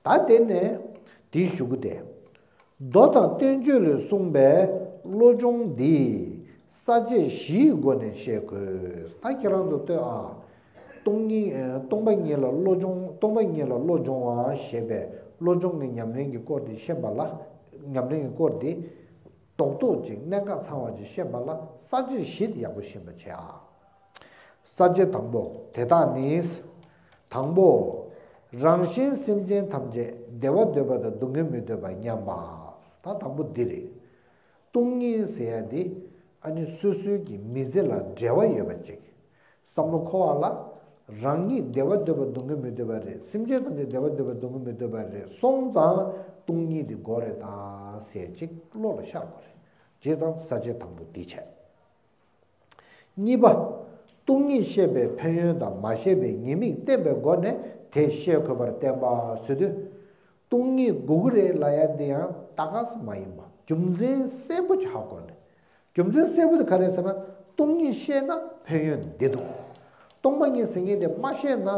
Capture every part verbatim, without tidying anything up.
ད་དེ་ནས་དེའི་གཞུག་གུ་དེ། མདོ་དང་བསྟན་བཅོས་ལས་གསུངས་པའི་བློ་སྦྱོང་འདི་ས་བཅད་བཞིའི་སྒོ་ནས་ཤེས་དགོས། ད་ཁྱེད་རང་ཚོ་ལྟོས་ཨ། སྟོང་ཉིད་སྟོང་པ་ཉིད་ལ་བློ་སྦྱོང་སྟོང་པ་ཉིད་ལ་བློ་སྦྱོང་བ་ཞེས་པའི་བློ་སྦྱོང་གི་ཉམས་ལེན་གྱི་སྐོར་འདི་ཤེས་པ་ལ། ཉམས་ལེན་གྱི་སྐོར་འདི་རྡོག་རྡོག་ཅིག་གནད་འགག་ཚང་བ་ཅིག་ཤེས་པ་ལ་ས་བཅད་བཞི་དེ་ཡག་པོ་ཤེས་པ་བྱེད་ཨ། ས་བཅད་དང་པོ་དེ་དག་ནི། དང་པོ། རང་གཞན་སེམས་ཅན་ཐམས་ཅད་བདེ་བ་འདོད་པ་དང་སྡུག་བསྔལ་མི་འདོད་པ་མཉམ་པ། ད་དང་པོ་འདི་རེད། སྟོང་ཉིད་ཟེར་ཡ་འདི་ཨ་ནི་སོ་སོའི་གི་མི་ཚེ་ལ་འབྲེལ་བ་ཡོད་པ་ཅིག་བསམ་བློ་འཁོར་བ་ལ། རང་ཉིད་བདེ་བ་འདོད་པ་སྡུག་བསྔལ་མི་འདོད་པ་རེད། སེམས་ཅན་ཐམས་ཅད་བདེ་བ་འདོད་པ་སྡུག་བསྔལ་མི་འདོད་པ་རེད་སོང་ཙང་སྟོང་ཉིད་འདི་དགོས་རེད་ད་ཟེར་ཅིག་བློ་ལ་ཤར་དགོས་རེད། བྱས་ཙང་ས་བཅད་དང་པོ་འདི་བྱས། གཉིས་པ། སྟོང་ཉིད་ཤེས་པའི་ཕན་ཡོན་དང་མ་ཤེས་པའི་ཉེས་དམིགས་བསྟན་པའི་སྒོ་ནས་དེ་ཤེས་དགོས་པར་བསྟན་པ་ཟེར་དུས། སྟོང་ཉིད་དགོས་ཀྱི་རེད་ལབ་ཡ་འདི་ཡང་ཏག་ཏག་མ་ཡིན་པ་རྒྱུ་མཚན་གསལ་པོ་ཆགས་དགོས་ནས། རྒྱུ་མཚན་གསལ་པོ་དེ་ག་རེ་ཟེར་ན། སྟོང་ཉིད་ཤེས་ན་ཕན་ཡོན་འདི་འདུག་སྟོང་པ་ཉིད་ཟེར་མཁན་དེ་མ་ཤེས་ན་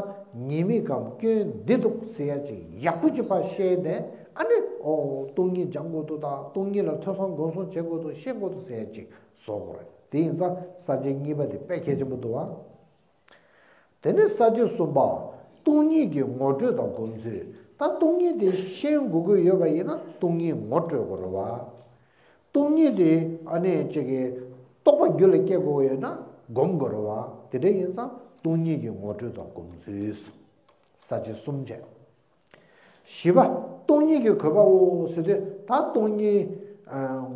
ཉེས་དམིགས་གམ་སྐྱོན་འདི་འདུག་ཟེར་ཡ་ཅིག་ཡག་པོ་ཅིག་ཕར་ཤེས་ནས་ཨ་ནི་ཨོ་སྟོང་ཉིད་སྦྱང་དགོས་འདུག་དང་སྟོང་ཉིད་ལ་ཐོས་བསམ་སྒོམ་གསུམ་བྱེད་དགོས་འདུག་ཤེས་དགོས་འདུག་ཟེར་ཡ་ཅིག་བཟོ་དགོས་རེད། དེ་ཡིན་ཙང་ས་བཅད་གཉིས་པ་དེ་དཔེ་གལ་ཆེན་པོ་འདུག་ཨ། དེ་ནས་ས་བཅད་གསུམ་པ། སྟོང་ཉིད་ཀྱི་ངོ་སྤྲོད་དང་སྒོམ་ཚུལ། ད་སྟོང་ཉིད་དེ་ཤེས་དགོས་ཀྱི་ཡོད་པ་ཡིན་ན་སྟོང་ཉིད་ངོ་སྤྲོད་དགོས་རེད་བ། སྟོང་ཉིད་དེ་ཨ་ནི་ཅིག་གི་རྟོགས་པ་རྒྱུད་ལ་སྐྱེ་དགོས་ཀྱི་ཡོད་ན་སྒོམ་དགོས་རེད་བ། དེ་འདྲ་ཡིན་ཙང་སྟོང་ཉིད་ཀྱི་ངོ་སྤྲོད་དང་སྒོམ་ཚུལ། ས་བཅད་གསུམ་བྱས། བཞི་པ། སྟོང་ཉིད་ཀྱི་གོ་འཕང་ཟེར་དུས་ད་སྟོང་ཉིད་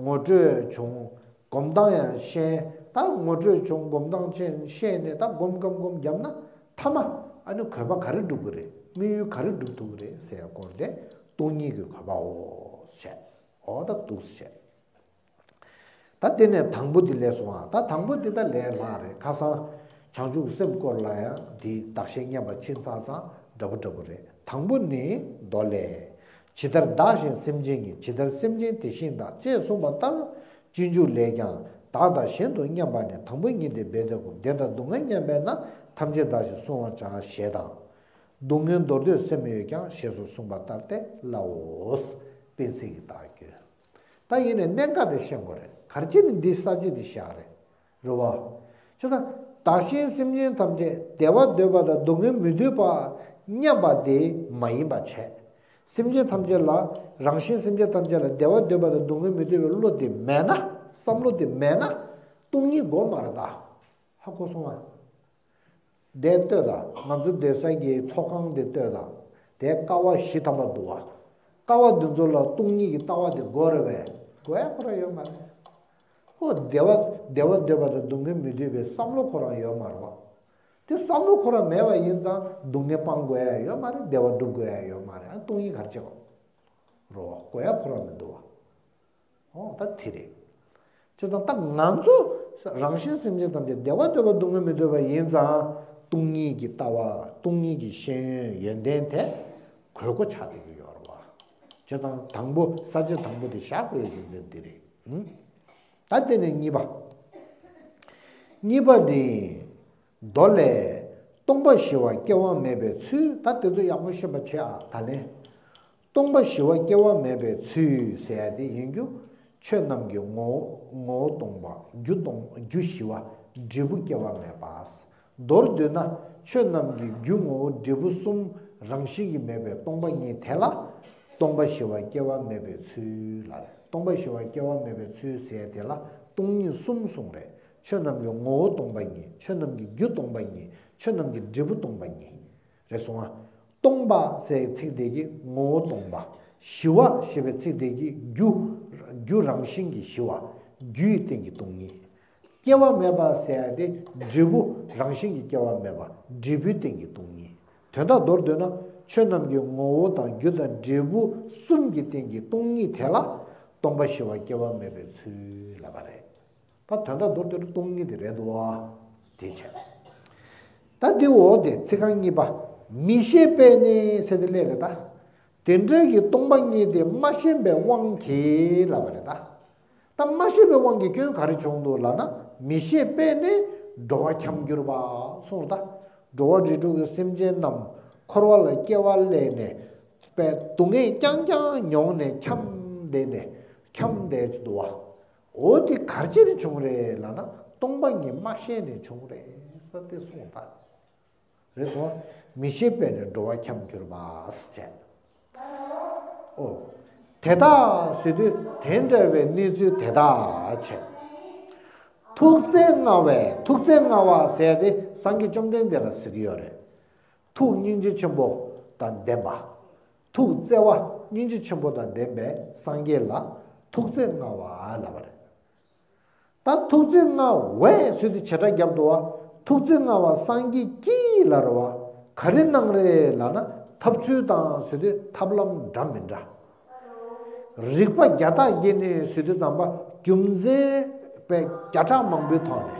ངོ་སྤྲོད་བྱུང་། སྒོམ་སྟངས་ཡང་ཤེས། ད་ངོ་སྤྲོད་བྱུང་སྒོམ་སྟངས་ཤེས་ཤེས་ནས་ད་སྒོམ་སྒོམ་སྒོམ་བརྒྱབ་ན་ཐ་མ་ཨ་ནི་གོ་འཕང་ག་རེ་འགྲུབ་ཀྱི་རེད། དམིགས་ཡུལ་ག་རེ་འགྲུབ་ཐུབ་ཀྱི་རེད་ཟེར་ཡ་སྐོར་དེ་སྟོང་ཉིད་ཀྱི་གོ་འཕང་འོ་ཟེར། འོ་ད་འདུག་ཟེར། ད་དེ་ནས་དང་པོ་འདི་ལས་སོང་ཨ། ད་དང་པོ་འདི་ད་ལས་སླ་རེད། ཁ་སང་བྱང་ཆུབ་སེམས་སྐོར་ལ་ཡང་འདི་བདག་གཞན་མཉམ་པ་ཕྱིན་ཚར་ཙང་འདྲ་པོ་འདྲ་པོ་རེད། དང་པོ་ནི་མདོ་ལས། ཇི་ལྟར་བདག་གཞན་སེམས་ཅན་གྱི། ཇི་ལྟར་སེམས་ཅན་དེ་བཞིན་བདག་ཅེས་གསུངས་པ་ལྟར། སྤྱོད་འཇུག་ལས་ཀྱང་བདག་དང་གཞན་དུ་མཉམ་པ་ནི། དང་པོ་ཉིད་དེ་འབད་དེ་ཀུན། བདེ་དང་སྡུག་བསྔལ་མཉམ་པས་ན། ཐམས་ཅད་བདག་ཞེས་བསྲུང་བར་བྱ། ཞེས་དང་། སྡུག་བསྔལ་འདོར་འདོད་སེམས་ཡོད་ཀྱང་། ཞེས་སོགས་གསུངས་པ་ལྟར་ཏེ་སླའོ། དཔེ་ཚིག་གི་བདག་རྒྱུད། ད་ཡིན་ནའི་གནད་འགག་དེ་ཤེས་དགོས་རེད། ག་རེ་བྱས་ནས་འདི་ས་བཅད་འདི་བཞག་རེད། རེད་བ། བྱས་ཙང་བདག་གཞན་སེམས་ཅན་ཐམས་ཅད་བདེ་བ་འདོད་པ་དང་སྡུག་བསྔལ་མི་འདོད་པ་མཉམ་པ་དེ་མ་ཡིན་པ་བྱས། སེམས་ཅན་ཐམས་ཅད་ལ་རང་གཞན་སེམས་ཅན་ཐམས་ཅད་ལ་བདེ་བ་འདོད་པ་དང་སྡུག་བསྔལ་མི་འདོད་པའི་བློ་དེ་མེད་ན་བསམ་བློ་དེ་མེད་ན་སྟོང་ཉིད་དགོས་མ་རེད་ད། ཧ་གོ་སོང་ང་། དེ་ལྟོས་དང་། ང་ཚོ་སྡོད་ས་གི་ཚོགས་ཁང་དེ་ལྟོས་དང་། དེ་ཀ་བ་བཞི་ཐམ་པ་འདུག་བ། ཀ་བ་འདི་ཚོ་ལ་སྟོང་ཉིད་ཀྱི་ལྟ་བ་དེ་དགོས་རེད་པས། དགོས་ཡ་ཁོ་རང་ཡོད་མ་རེད། ཧོ་བདེ་བ་བདེ་བ་འདོད་པ་དང་སྡུག་བསྔལ་མི་འདོད་པའི་བསམ་བློ་ཁོ་རང་ཡོད་མ་རེད་བ། དེ་བསམ་བློ་ཁོ་རང་མེད་པ་ཡིན་ཙང་སྡུག་བསྔལ་སྤང་དགོས་ཡ་ཡོད་མ་རེད། བདེ་བ་སྒྲུབ་དགོས་ཡ་ཡོད་མ་རེད། ཨ་སྟོང་ཉིད་ག་རེ་བྱེད་དགོས་རེད་བ། དགོས་ཡ་ཁོ་རང་མི་འདུག་བ། ཨོ་ད་དེ་རེད། བྱས་ཙང་ད་ང་ཚོ་རང་གཞན་སེམས་ཅན་ཐམས་ཅད་བདེ་བ་འདོད་པ་སྡུག་བསྔལ་མི་འདོད་པ་ཡིན་ཙང་སྟོང་ཉིད་ཀྱི་ལྟ་བ་སྟོང་ཉིད་ཀྱི་ཤེས་ཡོན་ཡོན་ཏན་དེ་དགོས་མཁོ་ཆགས་བསྡད་ཀྱི་ཡོད་རེད་བ། བྱས་ཙང་དང་པོ་ས་བཅད་དང་པོ་དེ་བཞག་དགོས་ཡོད་རྒྱུ་མཚན་འདི་རེད། ཨང་། ད་དེ་ནས་གཉིས་པ། གཉིས་པ་ནི། མདོ་ལས། སྟོང་པ་ཞི་བ་སྐྱེ་བ་མེད་པའི་ཚུལ། ད་དེ་ཚོ་ཡག་པོ་ཤེས་པ་བྱེད་ཨ། ད་ལན། སྟོང་པ་ཞི་བ་སྐྱེ་བ་མེད་པའི་ཚུལ་ཟེར་ཡ་དེ་ཡིན་རྒྱུ། ཆོས་རྣམས་ཀྱི་ངོ་བོ་ངོ་བོ་སྟོང་པ། རྒྱུ་སྟོང་རྒྱུ་ཞི་བ། འབྲས་བུ་སྐྱེ་བ་མེད་པ། མདོར་བསྡུས་ན་ཆོས་རྣམས་ཀྱི་རྒྱུ་ངོ་བོ་འབྲས་བུ་གསུམ་རང་བཞིན་གྱིས་མེད་པའི་སྟོང་པ་ཉིད་དེ་ལ་སྟོང་པ་ཞི་བ་སྐྱེ་བ་མེད་པའི་ཚུལ་ལ་རེད། སྟོང་པ་ཞི་བ་སྐྱེ་བ་མེད་པའི་ཚུལ་ཟེར་ཡ་དེ་ལ་སྟོང་ཉིད་གསུམ་གསུངས་རེད། ཆོས་རྣམས་ཀྱི་ངོ་བོ་སྟོང་པ་ཉིད། ཆོས་རྣམས་ཀྱི་རྒྱུ་སྟོང་པ་ཉིད། ཆོས་རྣམས་ཀྱི་འབྲས་བུ་སྟོང་པ་ཉིད། རེད་སོང་ང་། སྟོང་པ་ཟེར་བའི་ཚིག་དེ་གིས་ངོ་བོ་སྟོང་པ། ཞི་བ་ཞེས་པའི་ཚིག་དེ་གིས་རྒྱུ། རྒྱུ་རང་བཞིན་གྱིས་ཞི་བ། རྒྱུའི་སྟེང་གི་སྟོང་ཉིད། སྐྱེ་བ་མེད་པ་ཟེར་ཡ་དེ་འབྲས་བུ་རང་བཞིན་གྱིས་སྐྱེ་བ་མེད་པ། འབྲས་བུའི་སྟེང་གི་སྟོང་ཉིད། དོན་དག་མདོར་བསྡུས་ན་ཆོས་རྣམས་ཀྱི་ངོ་བོ་དང་རྒྱུ་དང་འབྲས་བུ་གསུམ་གྱི་སྟེང་གི་སྟོང་ཉིད་དེ་ལ་སྟོང་པ་ཞི་བ་སྐྱེ་བ་མེད་པའི་ཚུལ་ལབ་པ་རེད། ད་དོན་དག་མདོར་བསྡུས་ན་སྟོང་ཉིད་དེ་རེད་འདུག་ཨ། དེ་བྱས། ད་འདི་འོག་དེ་ཚིག་རྐང་གཉིས་པ། མི་ཤེས་པས་ནི་ཟེར་དེ་སླེབས་རེད་ད། དེ་འདྲ་གི་སྟོང་པ་ཉིད་དེ་མ་ཤེས་པའི་དབང་གིས་ལབ་པ་རེད་ད། ད་མ་ཤེས་པའི་དབང་གིས་སྐྱོན་ག་རེ་བྱུང་འདུག་ལབ་ན། མི་ཤེས་པས་ནི་འགྲོ་བ་འཁྱམས་གྱུར་པ་གསུངས་རེད་ད། འགྲོ་བ་རིགས་དྲུག་གི་སེམས་ཅན་རྣམས་འཁོར་བ་ལ་སྐྱེ་བ་ལེན་ནས། པའི་སྡུག་བསྔལ་རྐྱང་རྐྱང་མྱོང་ནས་འཁྱམས་བསྡད་ནས་འཁྱམས་བསྡད་ཀྱི་འདུག་བ། འོ་དེ་ག་རེ་བྱས་ནས་བྱུང་རེད་ལབ་ན། སྟོང་པ་ཉིད་མ་ཤེས་ནས་བྱུང་རེད་ཟེར་དེ་གསུངས་ད། རེད་སོང་། མི་ཤེས་པས་ནི་འགྲོ་བ་འཁྱམས་གྱུར་པ་ཟེར། ཨོ། དེ་དག་ཟེར་དུས་དེ་འདྲ་བའི་གནས་ཚུལ་དེ་དག་བྱས། ཐུགས་བརྩེ་མངའ་བས། ཐུགས་བརྩེ་མངའ་བ་ཟེར་དེ་སངས་རྒྱས་བཅོམ་ལྡན་འདས་ལ་ཟེར་གྱི་ཡོད་རེད། ཐུགས་སྙིང་རྗེ་ཆེན་པོ་དང་ལྡན་པ། ཐུགས་བརྩེ་བ་སྙིང་རྗེ་ཆེན་པོ་དང་ལྡན་པའི་སངས་རྒྱས་ལ་ཐུགས་བརྩེ་མངའ་བ་ལབ་པ་རེད། ད་ཐུགས་བརྩེ་མངའ་བས་ཟེར་དུས་བྱེ་བྲག་རྒྱབ་འདུག་བ། ཐུགས་བརྩེ་མངའ་བ་སངས་རྒྱས་ཀྱིས་ལབ་རེད་བ། ག་རེ་གནང་རེད་ལབ་ན། ཐབས་ཚུལ་དང་ཟེར་དུས་ཐབས་ལམ་འདྲ་མི་འདྲ། རིག་པ་བརྒྱ་རྟགས་ཀྱིས་ནི་ཟེར་དུས་ཙམ་པ། རྒྱུ་མཚན་པའི་བརྒྱ་ཕྲག་མང་པོའི་ཐོག་ནས།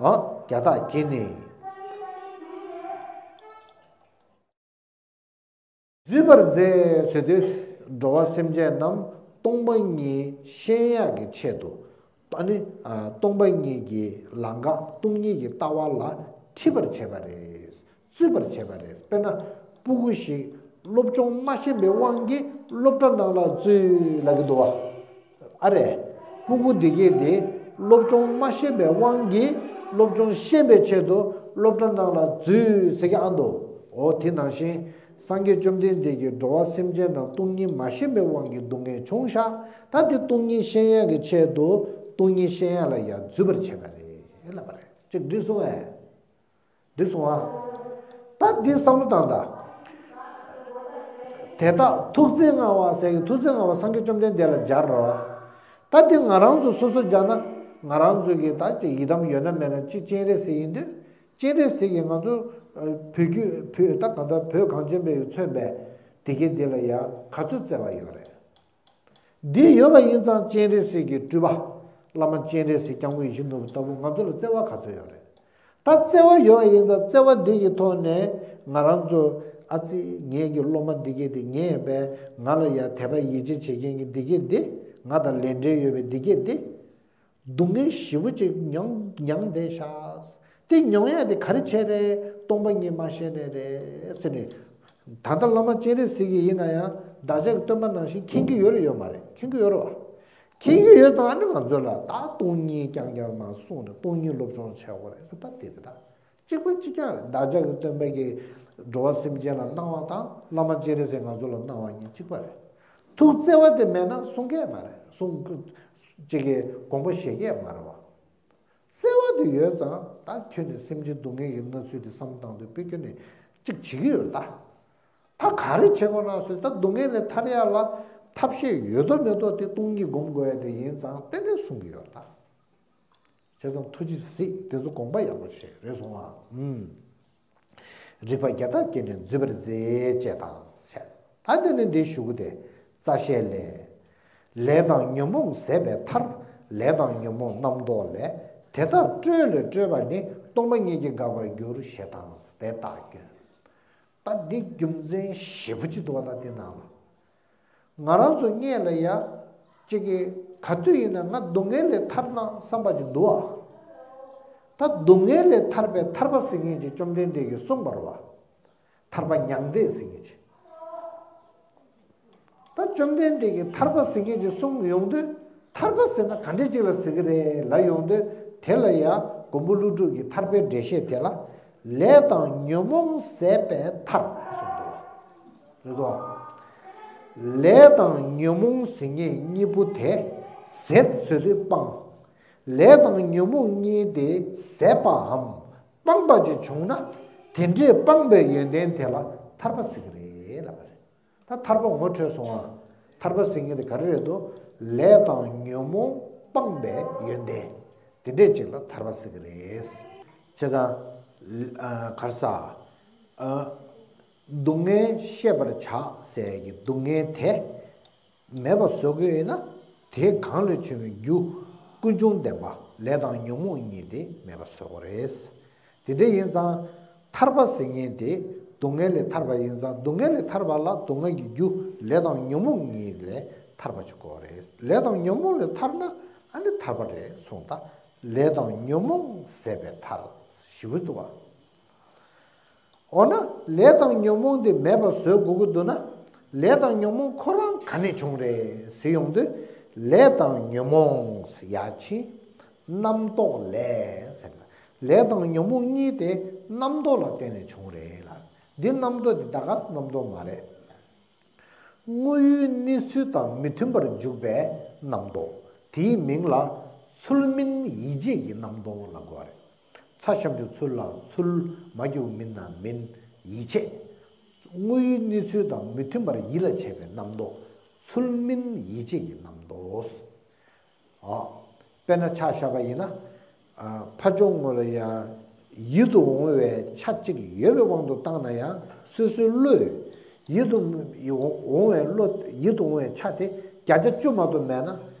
ཨ། བརྒྱ་རྟགས་ཀྱིས་ནི། འཛུད་པར་མཛད་ཟེར་དུས། འགྲོ་བ་སེམས་ཅན་རྣམས་སྟོང་པ་ཉིད་ཤེས་ཡག་གི་ཆེད་དུ། ཨ་ནི། ཨ། སྟོང་པ་ཉིད་ཀྱི་ལམ་ཁ་སྟོང་ཉིད་ཀྱི་ལྟ་བ་ལ་ཁྲིད་པར་བྱེད་པ་རེད། འཛུད་པར་བྱེད་པ་རེད། དཔེར་ན། སྤུ་གུ་ཞིག་སློབ་སྦྱོང་མ་ཤེས་པའི་དབང་གིས་སློབ་གྲྭ་ནང་ལ་འཛུལ་ལབ་ཀྱི་འདུག་བ། ཨ་རེ། སྤུ་གུ་འདི་གས་དེ་སློབ་སྦྱོང་མ་ཤེས་པའི་དབང་གིས་སློབ་སྦྱོང་ཤེས་པའི་ཆེད་དུ་སློབ་གྲྭ་ནང་ལ་འཛུལ་ཟེར་གྱི་ཨ་འདུག་འོ་དེ་ནང་བཞིན། སངས་རྒྱས་བཅོམ་ལྡན་འདས་ཀྱིས་འགྲོ་བ་སེམས་ཅན་རྣམས་སྟོང་ཉིད་མ་ཤེས་པའི་དབང་གིས་སྡུག་བསྔལ་བྱུང་ཤག་ད་དེ་སྟོང་ཉིད་ཤེས་ཡག་གི་ཆེད་དུ་སྟོང་ཉིད་ཤེས་ཡག་ལ་ཡང་འཛུད་པར་བྱེད་པ་རེད་ལབ་པ་རེད། ཅིག་འགྲིག་སོང་ཨེ། འགྲིག་སོང་ཨ། ད་འདི་བསམ་བློ་བཏང་དང་། དེ་དག་ཐུགས་བརྩེ་མངའ་བ་ཟེར་གྱི། ཐུགས་བརྩེ་མངའ་བ་སངས་རྒྱས་བཅོམ་ལྡན་འདས་ལ་སྦྱར་རོ། ད་འདི་ང་རང་ཚོ་སོ་སོ་སྦྱར་ན། ང་རང་ཚོ་གི་ད་ཅིག་ཡི་དམ་ཡོད་ན་མེད་ན་ཅིག་སྤྱན་རས་གཟིགས་ཡིན་དུས། སྤྱན་རས་གཟིགས་ཀྱིས་ང་ཚོ་བོད་བརྒྱུད་བོད་ད་གང་ལྟར་བོད་གངས་ཅན་པའི་མཚོན་པའི་སྡེ་དགེ་འདི་ལ་ཡང་ག་ཚོད་བརྩེ་བ་ཡོད་རེད། འདི་ཡོད་པ་ཡིན་ཙང་སྤྱན་རས་གཟིགས་ཀྱི་སྤྲུལ་པ། བླ་མ་སྤྱན་རས་གཟིགས་སྐྱབས་མགོན་ཡིད་བཞིན་ནོར་བུ་ལྟ་བུ་ང་ཚོ་ལ་བརྩེ་བ་ག་ཚོད་ཡོད་རེད། ད་བརྩེ་བ་ཡོད་པ་ཡིན་ཙང་བརྩེ་བ་འདི་གི་ཐོག་ནས་ང་རང་ཚོ། ཨ་ཙི། ངེད་ཀྱི་སློབ་མ་འདི་གས་དེ། ངེད་པས་ང་ལ་ཡང་དད་པ་ཡིད་ཆེས་བྱེད་མཁན་གྱི་འདི་གས་དེ། ང་དང་ལས་འབྲེལ་ཡོད་པའི་འདི་གས་དེ། སྡུག་བསྔལ་ཞེ་པོ་ཅིག་མྱོང་མྱངས་བསྡད་ཤག་དེ་མྱོང་ཡ་དེ་ག་རེ་བྱས་རེད། སྟོང་པ་ཉིད་མ་ཤེས་ནས་རེད་ཟེར་ནས། ད་ལྟ་བླ་མ་སྤྱན་རས་གཟིགས་ཀྱི་ཡིན་ན་ཡང་བདག་ཅག་གི་སྟོན་པ་ནང་བཞིན་མཁྱེན་གྱི་ཡོད་རེད་ཡོད་མ་རེད། མཁྱེན་གྱི་ཡོད་རེད་བ། མཁྱེན་གྱི་ཡོད་ཙང་ཨ་ནི་ང་ཚོ་ལ་ད་སྟོང་ཉིད་རྐྱང་རྐྱང་མ་གསུངས་ནས་སྟོང་ཉིད་སློབ་སྦྱོང་བྱེད་དགོས་རེད་ཟེར། ད་དེ་རེད་ད། གཅིག་པ་གཅིག་རྐྱང་རེད། བདག་ཅག་གི་སྟོན་པ་གིས་འགྲོ་བ་སེམས་ཅན་ལ་གནང་བ་དང་བླ་མ་སྤྱན་རས་གཟིགས་ང་ཚོ་ལ་གནང་བ་གཉིས་གཅིག་པ་རེད། ཐུགས་བརྩེ་བ་དེ་མེད་ན་གསུང་གི་མ་རེད། གསུང་གཅིག་གི་དགོངས་པ་བཞེས་གི་མ་རེད་བ། བརྩེ་བ་དེ་ཡོད་ཙང་ད་ཁྱོད་ནས་སེམས་ཅན་སྡུག་བསྔལ་གྱི་གནས་ཚུལ་དེ་བསམ་བཏང་དུས་དཔེ་ཁྱོད་ནས་གཅིག་བྱེད་ཀྱི་ཡོད་རེད་ད། ད་ག་རེ་བྱེད་དགོས་ན་ཟེར། ད་སྡུག་བསྔལ་ལས་ཐར་ཡ་ལ་ཐབས་ཤེས་ཡོད་དོ་མེད་དོ་དེ་སྟོང་ཉིད་སྒོམ་དགོས་ཡ་དེ་ཡིན་ཙང་ཏན་ཏན་གསུང་གི་ཡོད་རེད་ད། བྱས་ཙང་ཐུགས་རྗེས་གཟིགས། དེ་ཚོ་དགོངས་པ་ཡག་པོ་བཞེས། རེད་སོང་ཨ། ཨུམ། རིག་པ་བརྒྱ་རྟགས་ཀྱིས་ནི་འཛུད་པར་མཛད་ཅེས་དང་ཟེར། ད་དེ་ནི་འདི་ཞུ་རྒྱུ་དེ། རྩ་ཤེ་ལས། ལས་དང་ཉོན་མོངས་ཟད་པའི་མཐར། ལས་དང་ཉོན་མོངས་རྣམ་བཟློག་ལས། དེ་དག་སྤྲོས་ལས་སྤྲོས་པ་ནི། སྟོང་པ་ཉིད་ཀྱིས་འགག་པར་འགྱུར། ཞེས་དང་། དེ་དག་ཀུན། ད་འདི་རྒྱུ་མཚན་ཞེ་པོ་ཅིག་འདུག་བ། ད་འདི་ནང་ལ། ང་རང་ཚོ་སྔོན་ལ་ཡ། གཅིག་གིས་ག་དུས་ཡིན་ན་ང་སྡུག་བསྔལ་ལས་ཐར་ན་བསམ་པ་ཅིག་འདུག་ཨ། ད་སྡུག་བསྔལ་ལས་ཐར་པའི་ཐར་པ་ཟེར་མཁན་ཅིག་བཅོམ་ལྡན་འདས་ཀྱིས་གསུངས་པ་རེད་བ། ཐར་པ་མྱང་འདས་ཟེར་མཁན་ཅིག་ད་བཅོམ་ལྡན་འདས་ཀྱིས་ཐར་པ་ཟེར་མཁན་ཅིག་གསུངས་ཡོང་དུས། ཐར་པ་ཟེར་ན་ག་འདྲ་ཅིག་ལ་ཟེར་གི་རེད་ལབ་ཡོང་དུས། དེ་ལ་ཡ་མགོན་པོ་ཀླུ་སྒྲུབ་ཀྱིས་ཐར་པའི་འགྲེལ་བཤད་དེ་ལ། ལས་དང་ཉོན་མོངས་ཟད་པའི་མཐར་གསུངས་འདུག་བ། རེད་དོ། ལས་དང་ཉོན་མོངས་ཟེར་མཁན་གཉིས་པོ་དེ་ཟད་ཟེར་དུས་སྤངས། ལས་དང་ཉོན་མོངས་གཉིས་དེ་ཟད་པའམ་སྤངས་པ་ཅིག་བྱུང་ན། དེ་འདྲའི་སྤངས་པའི་ཡོན་ཏན་དེ་ལ་ཐར་པ་ཟེར་གི་རེད་ལབ་པ་རེད། ད་ཐར་པ་ངོ་འཕྲོད་སོང་ཨ། ཐར་པ་ཟེར་མཁན་དེ་ག་རེ་རེད་དོ། ལས་དང་ཉོན་མོངས་སྤངས་པའི་ཡོན་ཏན། དེ་འདྲས་ཅིག་ལ་ཐར་པ་ཟེར་གི་རེད། བྱས་ཙང་། ཨ། ག་རེ་ཟ། ཨ། སྡུག་བསྔལ་ཤེས་པར་བྱ་ཟེར་གྱི་སྡུག་བསྔལ་དེ་མེད་པ་བཟོ་དགོས་ཡིན་ན། དེ་གང་ལས་བྱུང་བའི་རྒྱུ་ཀུན་འབྱུང་བདེན་པ་ལས་དང་ཉོན་མོངས་གཉིས་དེ་མེད་པ་བཟོ་དགོས་རེད། དེ་འདྲ་ཡིན་ཙང་ཐར་པ་ཟེར་མཁན་དེ་སྡུག་བསྔལ་ལས་ཐར་པ་ཡིན་ཙང་། སྡུག་བསྔལ་ལས་ཐར་པ་ལ་སྡུག་བསྔལ་གྱི་རྒྱུ་ལས་དང་ཉོན་མོངས་གཉིས་ལས་ཐར་པ་ཅིག་དགོས་རེད། ལས་དང་ཉོན་མོངས་ལས་ཐར་ན་ཨ་ནི་ཐར་པ་རེད་གསུངས། ད་ལས་དང་ཉོན་མོངས་ཟད་པའི་མཐར་ཞེ་པོ་འདུག་བ། འོ་ན་ལས་དང་ཉོན་མོངས་དེ་མེད་པ་བཟོ་དགོས་ཀྱི་འདུག་ན། ལས་དང་ཉོན་མོངས་ཁོ་རང་ག་ནས་བྱུང་རེད་ཟེར་ཡོང་དུས། ལས་དང་ཉོན་མོངས་ཡ་ཆེ། རྣམ་རྟོག་ལས་ཟེར། ལས་དང་ཉོན་མོངས་གཉིས་དེ་རྣམ་རྟོག་ལ་བརྟེན་ནས་བྱུང་རེད་ལ། འདི་རྣམ་རྟོག་འདི་ད་ག་རྣམ་རྟོག་མ་རེད། དངོས་ཡོད་གནས་ཚུལ་དང་མི་མཐུན་པར་འཇུག་པའི་རྣམ་རྟོག་དེའི་མིང་ལ་ཚུལ་མིན་ཡིད་བྱེད་ཀྱི་རྣམ་རྟོག་ལབ་དགོས་པ་རེད། ཚ་ཞབས་ཀྱུ་ཚུལ་ལ་ཚུལ། མ་གི་གུ་མིན་ན་མིན། ཡིད་བྱེད། དངོས་ཡོད་གནས་ཚུལ་དང་མི་མཐུན་པར་ཡིད་ལ་བྱེད་པའི་རྣམ་རྟོག་ཚུལ་མིན་ཡིད་བྱེད་ཀྱི་རྣམ་རྟོག་ཨ། དཔེར་ན་ཆ་བཞག་པ་ཡིན་ན། ཨ། ཕར་ཕྱོགས་ངོས་ལ་ཡ། ཡིད་དུ་འོང་བའི་ཆ་གཅིག་ཡོད་པའི་དབང་དུ་བཏང་ན་ཡང་སོ་སོའི་བློས། ཡིད་དུ་འོང་བའི་བློ། ཡིད་དུ་འོང་བའི་ཆ་དེ་བརྒྱ་ཆ་བཅུ་མ་གཏོགས་མེད་ན།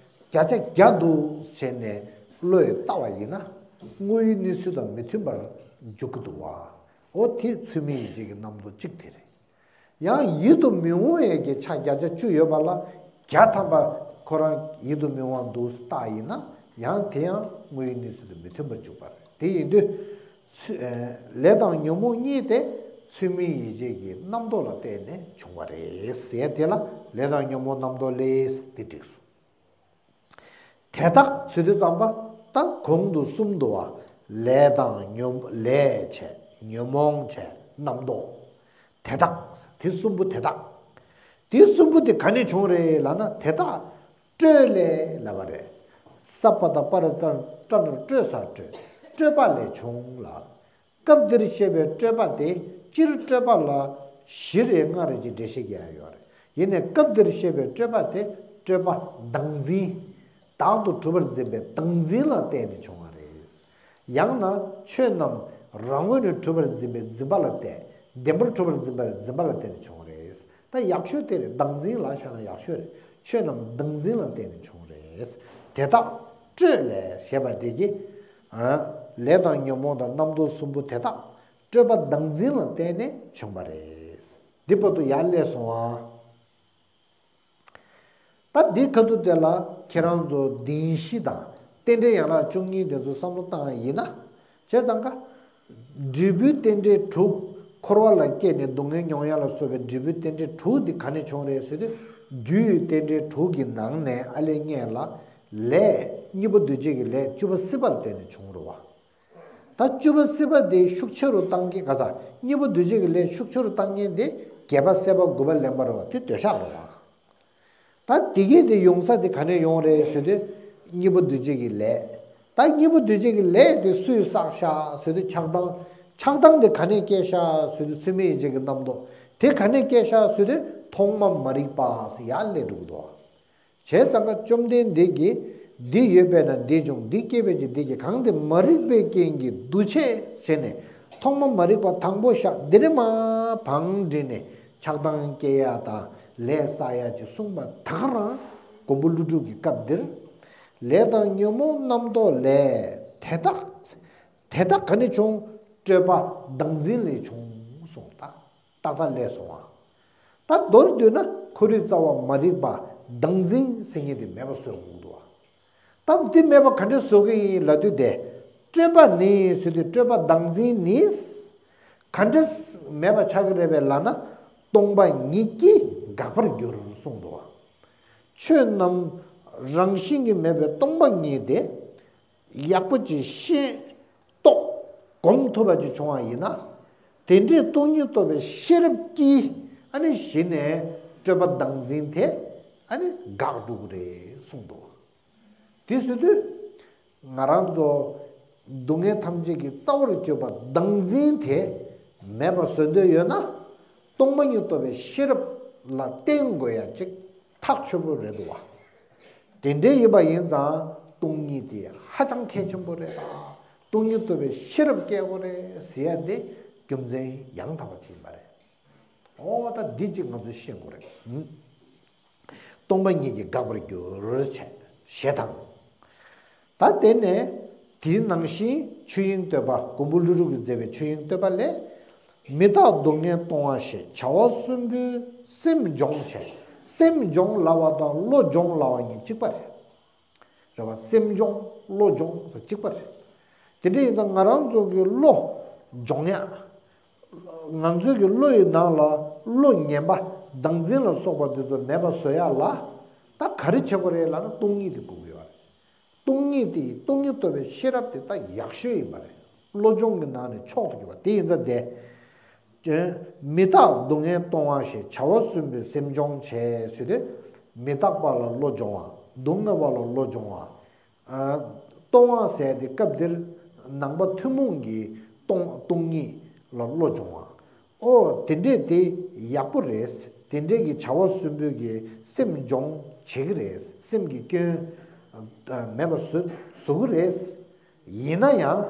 བརྒྱ་ཆ་བརྒྱ་འདུག་བྱས་ནས་བློས་བལྟ་བ་ཡིན་ན། དངོས་ཡོད་གནས་ཚུལ་དང་མི་མཐུན་པར་འཇུག་གི་འདུག་བ། འོ་དེ་ཚུལ་མིན་ཡིད་བྱེད་ཀྱི་རྣམ་རྟོག་གཅིག་དེ་རེད། ཡང་ཡིད་དུ་མི་འོང་བའི་གི་ཆ་བརྒྱ་ཆ་བཅུ་ཡོད་པ་ལ་བརྒྱ་ཐམ་པ་ཁོ་རང་ཡིད་དུ་མི་འོང་བ་འདུག་བལྟ་ཡིན་ན། ཡང་དེ་ཡང་དངོས་ཡོད་གནས་ཚུལ་དང་མི་མཐུན་པར་འཇུག་པ་རེད། དེ་ཡིན་དུས་ཚུ། ཨེ། ལས་དང་ཉོན་མོངས་གཉིས་དེ་ཚུལ་མིན་ཡིད་བྱེད་ཀྱི་རྣམ་རྟོག་ལ་བརྟེན་ནས་བྱུང་བ་རེད་ཟེར། དེ་ལ་ལས་དང་ཉོན་མོངས་རྣམ་རྟོག་ལས་དེ་འགྲིགས་སོང་། དེ་དག་ཟེར་དུས་ཙམ་པ་ད་གོང་དུ་གསུམ་འདུག་བ། ལས་དང་ཉོན། ལས་བྱས། ཉོན་མོངས་བྱས། རྣམ་རྟོག་དེ་དག་དེ་གསུམ་པོ་དེ་དག་དེ་གསུམ་པོ་དེ་ག་ནས་བྱུང་རེད་ལབ་ན། དེ་དག་སྤྲོས་ལས་ལབ་པ་རེད། ས་པ་ད་པ་ར་ཏ་ཏྲ་ན་སྤྲོས་ས་སྤྲོས། སྤྲོས་པ་ལས་བྱུང་ལ། སྐབས་འདིར་བཤད་པའི་སྤྲོས་པ་དེ་སྤྱིར་སྤྲོས་པ་ལ་བཞི་རེ་ལྔ་རེ་ཅིག་འགྲེལ་བཤད་རྒྱག་ཡ་ཡོད་རེད། ཡིན་ནའི་སྐབས་འདིར་བཤད་པའི་སྤྲོས་པ་དེ་སྤྲོས་པ་བདག་འཛིན། བདག་ཏུ་གྲུབ་པར་འཛིན་པའི་བདག་འཛིན་ལ་བརྟེན་ནས་བྱུང་བ་རེད། ཡང་ན་ཆོས་རྣམས་རང་ངོས་ནས་གྲུབ་པར་འཛིན་པའི་འཛིན་པ་ལ་བརྟེན། བདེན་པར་གྲུབ་པར་འཛིན་པའི་འཛིན་པ་ལ་བརྟེན་ནས་བྱུང་བ་རེད། ད་ཡག་ཤོས་དེ་རེད། བདག་འཛིན་ལ་བཞག་ན་ཡག་ཤོས་རེད། ཆོས་རྣམས་བདག་འཛིན་ལ་བརྟེན་ནས་བྱུང་བ་རེད། དེ་དག་སྤྲོས་ལས་ཞེས་པ་དེ་གིས། ཨ། ལས་དང་ཉོན་མོངས་དང་རྣམ་རྟོག་གསུམ་པོ་དེ་དག་སྤྲོས་པ་བདག་འཛིན་ལ་བརྟེན་ནས་བྱུང་བ་རེད། འདི་བར་དུ་ཡར་སླེབས་སོང་ཨ། ད་འདི་ཁ་ཐུག་དེ་ལ་ཁྱེད་རང་ཚོ་བདེན་བཞི་དང་རྟེན་འབྲེལ་ཡན་ལག་བཅུ་གཉིས་དེ་ཚོ་བསམ་བློ་བཏང་ཡ་ཡིན་ན། བྱས་ཙང་ཀ་འབྲས་བུའི་རྟེན་འབྲེལ་དྲུག་འཁོར་བ་ལ་སྐྱེས་ནས་སྡུག་བསྔལ་མྱོང་ཡ་ལ་སོགས་པའི་འབྲས་བུའི་རྟེན་འབྲེལ་དྲུག་འདི་ག་ནས་བྱུང་རེད་ཟེར་དུས། རྒྱུ་ཡི་རྟེན་འབྲེལ་དྲུག་གི་ནང་ནས་ཨ་ལས་སྔོན་ལ་ལས་གཉིས་པོ་འདུས་བྱས་ཀྱི་ལས་བཅུ་པ་སྲིད་པ་ལ་བརྟེན་ནས་བྱུང་རེད་བ། ད་བཅུ་པ་སྲིད་པ་དེ་ཤུགས་ཆེ་རུ་བཏང་མཁན། ག་ས་གཉིས་པོ་འདུས་བྱས་ཀྱི་ལས་ཤུགས་ཆེ་རུ་བཏང་མཁན་དེ་བརྒྱད་པ་སྲིད་པ་དགུ་པ་ལེན་པ་རེད་བ། དེ་འདོད་ཆགས་རེད་བ། ད་དེ་གས་དེ་ཡོང་ས་དེ་ག་ནས་ཡོང་རེད་ཟེར་དུས། གཉིས་པོ་འདུས་བྱས་ཀྱི་ལས། ད་གཉིས་པོ་འདུས་བྱས་ཀྱི་ལས་དེ་སུས་བསགས་ཤག་ཟེར་དུས་ཆགས་སྡང་། ཆགས་སྡང་དེ་ག་ནས་སྐྱེས་ཤག་ཟེར་དུས་ཚུལ་མིན་ཡིད་བྱེད་ཀྱི་རྣམ་རྟོག་དེ་ག་ནས་སྐྱེས་ཤག་ཟེར་དུས་ཐོག་མ་མ་རིག་པ་ཟེར་ཡར་སླེབས་འགྲོ་གི་འདུག་བྱས་ཙང་ཀ་བཅོམ་ལྡན་འདས་ཀྱིས་འདི་ཡོད་པས་ན་འདི་འབྱུང་། འདི་སྐྱེས་པས་ཀྱི་འདི་སྐྱེ། གང་དེ་མ་རིག་པའི་རྐྱེན་གྱིས་འདུ་བྱེད་བྱས་ནས་ཐོག་མ་མ་རིག་པ་དང་པོ་བཞག་འདི་ནས་མར་བང་བསྒྲིགས་ནས་ཆགས་སྡང་སྐྱེ་ཡ་དང་ལས་བསགས་ཡ་ཅིག་གསུངས་པ་ད་ག་རང་མགོན་པོ་ཀླུ་སྒྲུབ་ཀྱི་སྐབས་འདིར། ལས་དང་ཉོན་མོངས་རྣམ་རྟོག་ལས། དེ་དག་དེ་དག་ག་ནས་བྱུང་། སྤྲོས་པ་བདག་འཛིན་ལས་བྱུང་གསུངས། ད་ཏག་ཏག་སླེབས་སོང་བ། ད་མདོར་བསྡུས་ན་ཁོ་རའི་རྩ་བ་མ་རིག་པ་བདག་འཛིན་ཟེར་མཁན་དེ་མེད་པ་བཟོ་དགོས་འདུག་བ། ད་འདི་མེད་པ་ག་འདྲ་བཟོ་གི་ཡིན་ལབ་དུས་དེ། སྤྲོས་པ་ནི་ཟེར་དུས་སྤྲོས་པ་བདག་འཛིན་ནི། ག་འདྲ་མེད་པ་ཆགས་ཀྱི་རེད་པས་ལབ་ན། སྟོང་པ་ཉིད་ཀྱིས་འགག་པར་འགྱུར་གསུངས་འདུག་བ། ཆོས་རྣམས་རང་བཞིན་གྱིས་མེད་པའི་སྟོང་པ་ཉིད་དེ། ཡག་པོ་ཅིག་ཤེས་རྟོགས་གོམས་ཐུབ་པ་ཅིག་བྱུང་བ་ཡིན་ན། དེ་འདྲའི་སྟོང་ཉིད་རྟོགས་པའི་ཤེས་རབ་ཀྱིས་ཨ་ནི་གཞི་ནས་སྤྲོས་པ་བདག་འཛིན་དེ་ཨ་ནི་འགག་འགྲོ་གི་རེད་གསུངས་འདུག་དེ་ཟེར་དུས་ང་རང་ཚོ་སྡུག་བསྔལ་ཐམས་ཅད་ཀྱི་རྩ་བར་གྱུར་པ་བདག་འཛིན་དེ་མེད་པ་བཟོ་འདོད་ཡོད་ན། སྟོང་པ་ཉིད་རྟོགས་པའི་ཤེས་རབ་ལ་བརྟེན་དགོས་ཡ་ཅིག་ཐག་ཆོད་པོ་རེད་འདུག་བ། དེ་འདྲའི་ཡིན་པ་ཡིན་ཙང་སྟོང་ཉིད་དེ་ཧ་ཅང་གལ་ཆེན་པོ་རེད། ད་སྟོང་ཉིད་རྟོགས་པའི་ཤེས་རབ་སྐྱེ་དགོས་རེད་ཟེར་ཡ་དེ་རྒྱུ་མཚན་ཡང་དག་པ་ཅིག་ཡིན་པ་རེད། འོ་ད་འདི་གཅིག་ང་ཚོས་ཤེས་དགོས་རེད། སྟོང་པ་ཉིད་ཀྱིས་འགག་པར་འགྱུར་བྱས་ཞེས་དང་། ད་དེ་ནས་དེའི་ནང་བཞིན་ཆོས་དབྱིངས་བསྟོད་པ། མགོན་པོ་ཀླུ་སྒྲུབ་ཀྱིས་མཛད་པའི་ཆོས་དབྱིངས་བསྟོད་པ་ལས། མི་རྟག་སྡུག་བསྔལ་གཏོང་བ་ཞེས། བྱ་བ་གསུམ་པོའི་སེམས་སྦྱོང་བྱས། སེམས་སྦྱོང་ལབ་པ་དང་བློ་སྦྱོང་ལབ་པ་གཉིས་གཅིག་པ་རེད། རེད་བ། སེམས་སྦྱོང་བློ་སྦྱོང་སོགས་གཅིག་པ་རེད། དེ་འདྲ་ཡིན་ཙང་ང་རང་ཚོ་གི་བློ་སྦྱོང་ཡ། ང་ཚོ་གི་བློ་ཡི་ནང་ལ་བློ་ངན་པ་ བདག་འཛིན་ལ་སོགས་པ་འདི་ཚོ་མེད་པ་བཟོ་ཡ་ལ་ད་ག་རེ་བྱེད་དགོས་རེད་ལབ་ན་སྟོང་ཉིད་དེ་དགོས་ཀྱི་ཡོད་རེད། སྟོང་ཉིད་དེ་ཡི་སྟོང་ཉིད་རྟོགས་པའི་ཤེས་རབ་དེ་ད་ཡག་ཤོས་ཡིན་པ་རེད། བློ་སྦྱོང་གི་ནང་ནས་མཆོག་ཏུ་གྱུར་པ་དེ་ཡིན་ཙང་དེ། མི་རྟག་སྡུག་བསྔལ་སྟོང་བ་ཞེས། བྱ་བ་གསུམ་པོས་སེམས་སྦྱོང་བྱེད་ཟེར་དུས། མི་རྟག་པ་ལ་བློ་སྦྱོང་བ། སྡུག་བསྔལ་བ་ལ་བློ་སྦྱོང་བ། ཨ། སྟོང་བ་ཟེར་དེ་སྐབས་འདིར་ནང་པ་ཐུན་མོང་གི་སྟོང་སྟོང་ཉིད་ལ་བློ་སྦྱོང་བ། ཨོ་དེ་འདྲས་དེ་ཡག་པོ་རེད། དེ་འདྲས་ཀྱི་བྱ་བ་གསུམ་པོས་ཀྱི་སེམས་སྦྱོང་བྱེད་ཀྱི་རེད། སེམས་ཀྱི་སྐྱོན་ཨ་མེད་པ་བཟོ་བཟོ་གི་རེད། ཡིན་ན་ཡང་།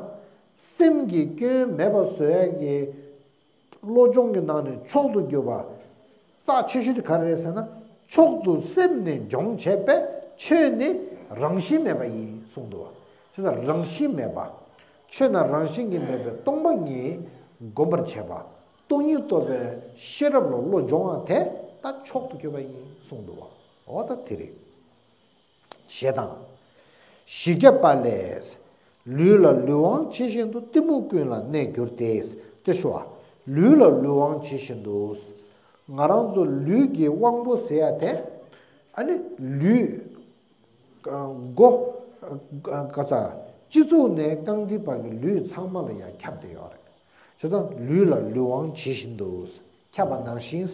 སེམས་ཀྱི་སྐྱོན་མེད་པ་བཟོ་ཡ་གི་བློ་སྦྱོང་གི་ནང་ནས་མཆོག་ཏུ་གྱུར་པ། རྩ་ཆེ་ཤོས་དེ་ག་རེ་རེད་ཟེར་ན། མཆོག་ཏུ་སེམས་ནི་སྦྱོང་བྱེད་པས། ཆོས་ནི་རང་བཞིན་མེད་པ་ཡིན་གསུངས་འདུག་བ། ཅེས་དང་རང་བཞིན་མེད་པ། ཆོས་ན་རང་བཞིན་གྱིས་མེད་པའི་སྟོང་པ་ཉིད་བསྒོམ་པར་བྱེད་པ། སྟོང་ཉིད་རྟོགས་པའི་ཤེས་རབ་ལ་བློ་སྦྱོང་བ་དེ་ད་མཆོག་ཏུ་གྱུར་པ་ཡིན་གསུངས་འདུག་བ། འོ་ད་དེ་རེད། ཞེས་དང་། བཞི་བརྒྱ་པ་ལས། ལུས་ལ་ལུས་དབང་ཇི་བཞིན་དུ། གཏི་མུག་ཀུན་ལ་གནས་གྱུར་ཏེ། དེ་ཞུ་བ། ལུས་ལ་ལུས་དབང་ཇི་བཞིན་དུ། ང་རང་ཚོ་ལུས་ཀྱི་དབང་པོ་ཟེར་ཡ་དེ། ཨ་ནི་ལུས། མགོ། ག་ས། སྤྱི་གཙུག་ནས་རྐང་མཐིལ་བར་གྱི་ལུས་ཚང་མ་ལ་ཡང་ཁྱབ་བསྡད་ཡོད་རེད། བྱས་ཙང་ལུས་ལ་ལུས་དབང་ཇི་བཞིན་དུ། ཁྱབ་པ་ནང་བཞིན།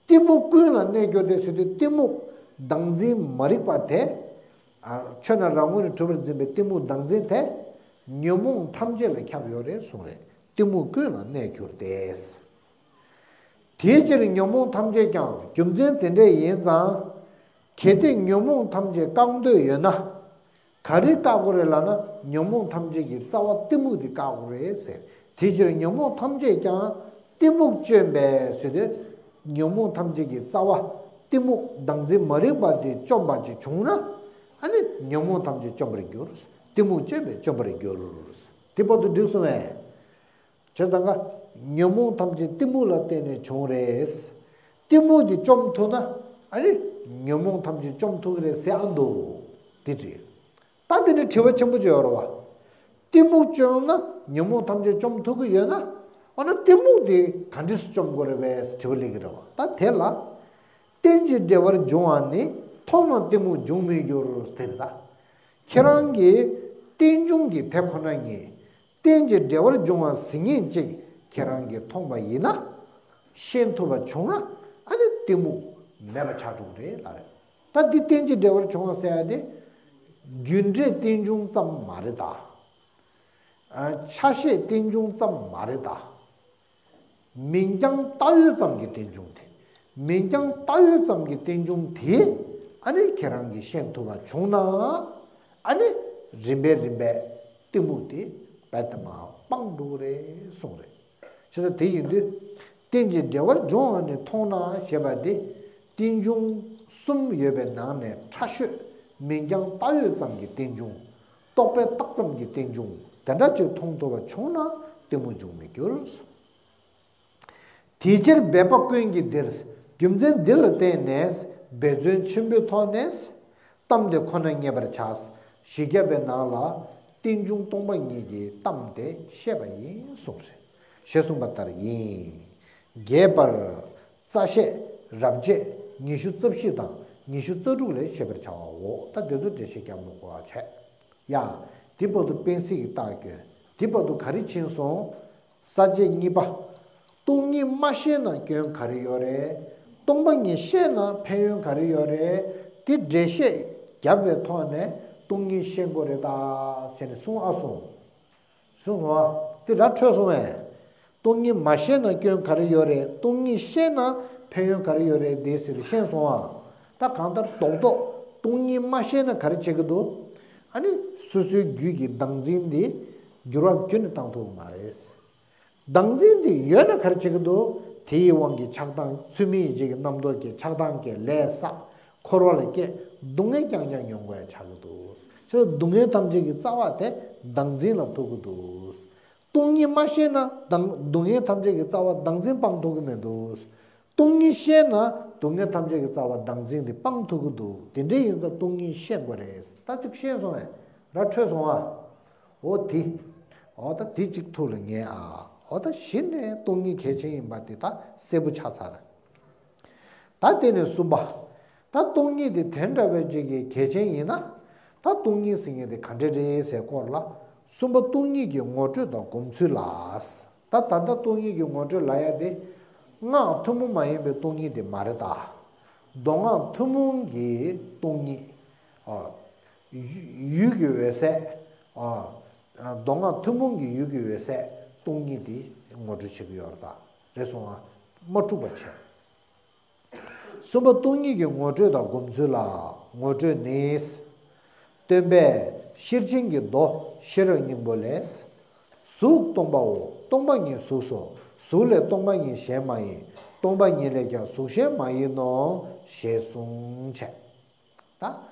གཏི་མུག་ཀུན་ལ་གནས་གྱུར་ཏེ་ཟེར་དུས་གཏི་མུག་བདག་འཛིན་མ་རིག་པ་དེ། ཨ། ཆོས་རྣམས་རང་ངོས་ནས་གྲུབ་པར་འཛིན་པའི་གཏི་མུག་བདག་འཛིན་དེ། ཉོན་མོངས་ཐམས་ཅད་ལ་ཁྱབ་ཡོད་རེད་གསུངས་རེད། གཏི་མུག་ཀུན་ལ་གནས་གྱུར་ཏེ། དེའི་ཕྱིར་ཉོན་མོངས་ཐམས་ཅད་ཀྱང་། རྒྱུ་མཚན་དེ་འདྲ་ཡིན་ཙང་། གལ་ཏེ་ཉོན་མོངས་ཐམས་ཅད་བཀག་འདོད་ཡོད་ན། ག་རེ་བཀག་དགོས་རེད་ལབ་ན། ཉོན་མོངས་ཐམས་ཅད་ཀྱི་རྩ་བ་གཏི་མུག་དེ་བཀག་དགོས་རེད་ཟེར། དེའི་ཕྱིར་ཉོན་མོངས་ཐམས་ཅད་ཀྱང་གཏི་མུག་བཅོམ་པས་ཟེར་དུས། ཉོན་མོངས་ཐམས་ཅད་ཀྱི་རྩ་བ་གཏི་མུག་བདག་འཛིན་མ་རིག་པ་དེ་བཅོམ་པ་ཅིག་བྱུང་ན། ཨ་ནི་ཉོན་མོངས་ཐམས་ཅད་བཅོམ་པར་འགྱུར། གཏི་མུག་བཅོམ་པས་བཅོམ་པར་འགྱུར། དེ་བར་དུ་འགྲིག་སོང་བས། བྱས་ཙང་ཀ། ཉོན་མོངས་ཐམས་ཅད་གཏི་མུག་ལ་བརྟེན་ནས་བྱུང་རེད། གཏི་མུག་དེ་བཅོམ་ཐུབ་ན། ཨ་ནི། ཉོན་མོངས་ཐམས་ཅད་བཅོམ་ཐུབ་ཀྱི་རེད་ཟེར་ཨ་འདུག་དེ་རེད། ད་དེ་ནི་དྲི་བ་ཆེན་པོ་ཅིག་ཡོད་རེད་བ། གཏི་མུག་བཅོམ་ན་ཉོན་མོངས་ཐམས་ཅད་བཅོམ་ཐུབ་ཀྱི་ཡོད་ན། འོ་ན་གཏི་མུག་དེ་ག་འདྲས་སེ་བཅོམ་དགོས་རེད་པས་དྲི་བ་སླེབས་ཀྱི་རེད་བ། ད་དེ་ལ། རྟེན་ཅིང་འབྲེལ་བར་འབྱུང་བ་ནི། མཐོང་ན་གཏི་མུག་འབྱུང་མི་འགྱུར་དེ་རེད་ད། ཁྱེད་རང་གིས་རྟེན་འབྱུང་གི་དེ་ཁོ་ན་ཉིད། རྟེན་ཅིང་འབྲེལ་བར་འབྱུང་བ་ཟིན་ངེས་གཅིག་ཁྱེད་རང་གིས་མཐོང་པ་ཡིན་ན། ཤེས་ཐུབ་པ་བྱུང་ན། ཨ་ནི་གཏི་མུག་མེད་པ་ཆགས་འགྲོ་གི་རེད་ལབ་རེད། ད་འདི་རྟེན་ཅིང་འབྲེལ་བར་འབྱུང་བ་ཟེར་ཡ་དེ། རྒྱུ་འབྲས་རྟེན་འབྱུང་ཙམ་མ་རེད་ད། ཨ། ཆ་ཤས་རྟེན་འབྱུང་ཙམ་མ་རེད་ད། མིང་རྐྱང་བཏགས་ཡོད་ཙམ་གྱི་རྟེན་འབྱུང་དེ། མིང་རྐྱང་བཏགས་ཡོད་ཙམ་གྱི་རྟེན་འབྱུང་དེ། ཨ་ནི་ཁྱེད་རང་གིས་ཤེས་ཐུབ་པ་བྱུང་ན། ཨ་ནི་རིམ་པས་རིམ་པས་གཏི་མུག་དེ་རྦད་དེ་མར་སྤངས་འགྲོ་གི་རེད་གསུངས་རེད། བྱས་ཙང་དེ་ཡིན་དུས། རྟེན་ཅིང་འབྲེལ་བར་འབྱུང་བ་ནི་མཐོང་ན་ཞེས་པ་དེ། རྟེན་འབྱུང་གསུམ་ཡོད་པའི་ནང་ནས་ཕྲ་ཤོས་མིང་རྐྱང་བཏགས་ཡོད་ཙམ་གྱི་རྟེན་འབྱུང་། རྟོག་པས་བཏགས་ཙམ་གྱི་རྟེན་འབྱུང་དེ་འདྲ་ཅིག་མཐོང་ཐུབ་པ་བྱུང་ན་གཏི་མུག་འབྱུང་མི་འགྱུར། དེའི་ཕྱིར་སྦས་པ་ཀུན་གྱིས་འདིར། རྒྱུ་མཚན་འདི་ལ་བརྟེན་ནས་འབད་བརྩོན་ཆེན་པོའི་ཐོག་ནས། གཏམ་དེ་ཁོ་ན་ངེས་པར་བྱ། བཞི་བརྒྱ་པའི་ནང་ལ་རྟེན་འབྱུང་སྟོང་པ་ཉིད་ཀྱི་གཏམ་དེ་བཤད་པ་ཡིན་གསུངས་རེད། ཞེས་གསུངས་པ་ལྟར་ཡིན། རྒྱས་པར། རྩ་བཤད། རབ་བྱེད། ཉི་ཤུ་རྩ་བཞི་དང་ཉི་ཤུ་རྩ་དྲུག་ལས་ཤེས་པར་བྱའོ། ད་དེ་ཚོ་འགྲེལ་བཤད་རྒྱག་མི་དགོས་པ་བྱས། ཡ། དེ་བར་དུ་དཔེ་གཟིགས་ཀྱི་རྟགས་སྐྱོན། དེ་བར་དུ་ག་རེ་ཕྱིན་སོང་། ས་བཅད་གཉིས་པ། སྟོང་ཉིད་མ་ཤེས་ན་སྐྱོན་ག་རེ་ཡོད་རེད། སྟོང་པ་ཉིད་ཤེས་ན་ཕན་ཡོན་ག་རེ་ཡོད་རེད། དེ་འགྲེལ་བཤད་བརྒྱབ་པའི་ཐོག་ནས་སྟོང་ཉིད་ཤེས་དགོས་རེད་ད་ཟེར་ནས་གསུངས་ཨ་སོང་། གསུངས་སོང་ཨ། དེ་ར་འཕྲོད་སོང་བས། སྟོང་ཉིད་མ་ཤེས་ན་སྐྱོན་ག་རེ་ཡོད་རེད། སྟོང་ཉིད་ཤེས་ན་ཕན་ཡོན་ག་རེ་ཡོད་རེད་དེ་ཟེར་ཤེས་སོང་ཨ། ད་གང་ལྟར་རྡོག་རྡོག་སྟོང་ཉིད་མ་ཤེས་ན་ག་རེ་བྱེད་ཀྱི་འདུག་ཨ་ནི་སོ་སོའི་རྒྱུད་ཀྱི་བདག་འཛིན་དེ་འགྱུར་བ་ཁྱོན་ནས་བཏང་ཐུབ་ཀྱི་མ་རེད། བདག་འཛིན་དེ་ཡོད་ན་ག་རེ་བྱེད་ཀྱི་འདུག་དེའི་དབང་གིས་ཆགས་སྡང་ཚུལ་མིན་ཡིད་བྱེད་ཀྱི་རྣམ་རྟོག་སྐྱེ། ཆགས་སྡང་སྐྱེ། ལས་བསགས། འཁོར་བ་ལ་སྐྱེ། སྡུག་བསྔལ་རྐྱང་རྐྱང་མྱོང་དགོས་ཡ་ཆགས་ཀྱི་འདུག་ཆོས་སྡུག་བསྔལ་ཐམས་ཅད་ཀྱི་རྩ་བ་དེ་བདག་འཛིན་ལ་ཐུག་གི་འདུག་སྟོང་ཉིད་མ་ཤེས་ན་བདག་སྡུག་བསྔལ་ཐམས་ཅད་ཀྱི་རྩ་བ་བདག་འཛིན་སྤང་ཐུབ་ཀྱི་མི་འདུག་སྟོང་ཉིད་ཤེས་ན་སྡུག་བསྔལ་ཐམས་ཅད་ཀྱི་རྩ་བ་བདག་འཛིན་དེ་སྤང་ཐུབ་ཀྱི་འདུག་དེ་འདྲ་ཡིན་ཙང་སྟོང་ཉིད་ཤེས་དགོས་རེད། ད་ཅིག་ཤེས་སོང་བས་ར་འཕྲོད་སོང་ཨ། འོ་དེ། འོ་ད་དེ་གཅིག་ཐུགས་ལ་ངེས་ཨ། འོ་ད་གཞི་ནས་སྟོང་ཉིད་གལ་ཆེན་ཡིན་པ་དེ་ད་གསལ་པོ་ཆགས་ཚར། ད་དེ་ནས་གསུམ་པ། ད་སྟོང་ཉིད་དེ་དེ་འདྲ་བའི་ཅིག་གི་གལ་ཆེན་ཡིན་ན། ད་སྟོང་ཉིད་ཟེར་མཁན་དེ་ག་འདྲ་རེད་ཟེར་སྐོར་ལ། གསུམ་པ་སྟོང་ཉིད་ཀྱི་ངོ་སྤྲོད་དང་སྒོམ་ཚུལ་ལ། ད་ད་ལྟ་སྟོང་ཉིད་ཀྱི་ངོ་སྤྲོད་ལབ་ཡ་དེ། སྔགས་ཐུན་མོང་མ་ཡིན་པའི་སྟོང་ཉིད་དེ་མ་རེད་ད། མདོ་སྔགས་ཐུན་མོང་གི་སྟོང་ཉིད། ཨ། ཡུལ་གྱི་འོད་གསལ། ཨ། མདོ་སྔགས་ཐུན་མོང་གི་ཡུལ་གྱི་འོད་གསལ་སྟོང་ཉིད་དེ་ངོ་སྤྲོད་བྱེད་ཀྱི་ཡོད་རེད་ད། རེད་སོང་ང་། མ་འཁྲུགས་པ་བྱས། གསུམ་པ་སྟོང་ཉིད་ཀྱི་ངོ་སྤྲོད་དང་སྒོམ་ཚུལ་ལ། ངོ་སྤྲོད་ནི། སྟོན་པས་ཤེར་ཕྱིན་གྱི་མདོ་ཤེས་རབ་སྙིང་པོ་ལས། གཟུགས་སྟོང་པའོ། སྟོང་པ་ཉིད་གཟུགས་སོ། གཟུགས་ལས་སྟོང་པ་ཉིད་གཞན་མ་ཡིན། སྟོང་པ་ཉིད་ལས་ཀྱང་གཟུགས་གཞན་མ་ཡིན་ནོ། ཞེས་གསུངས་བྱས། ད་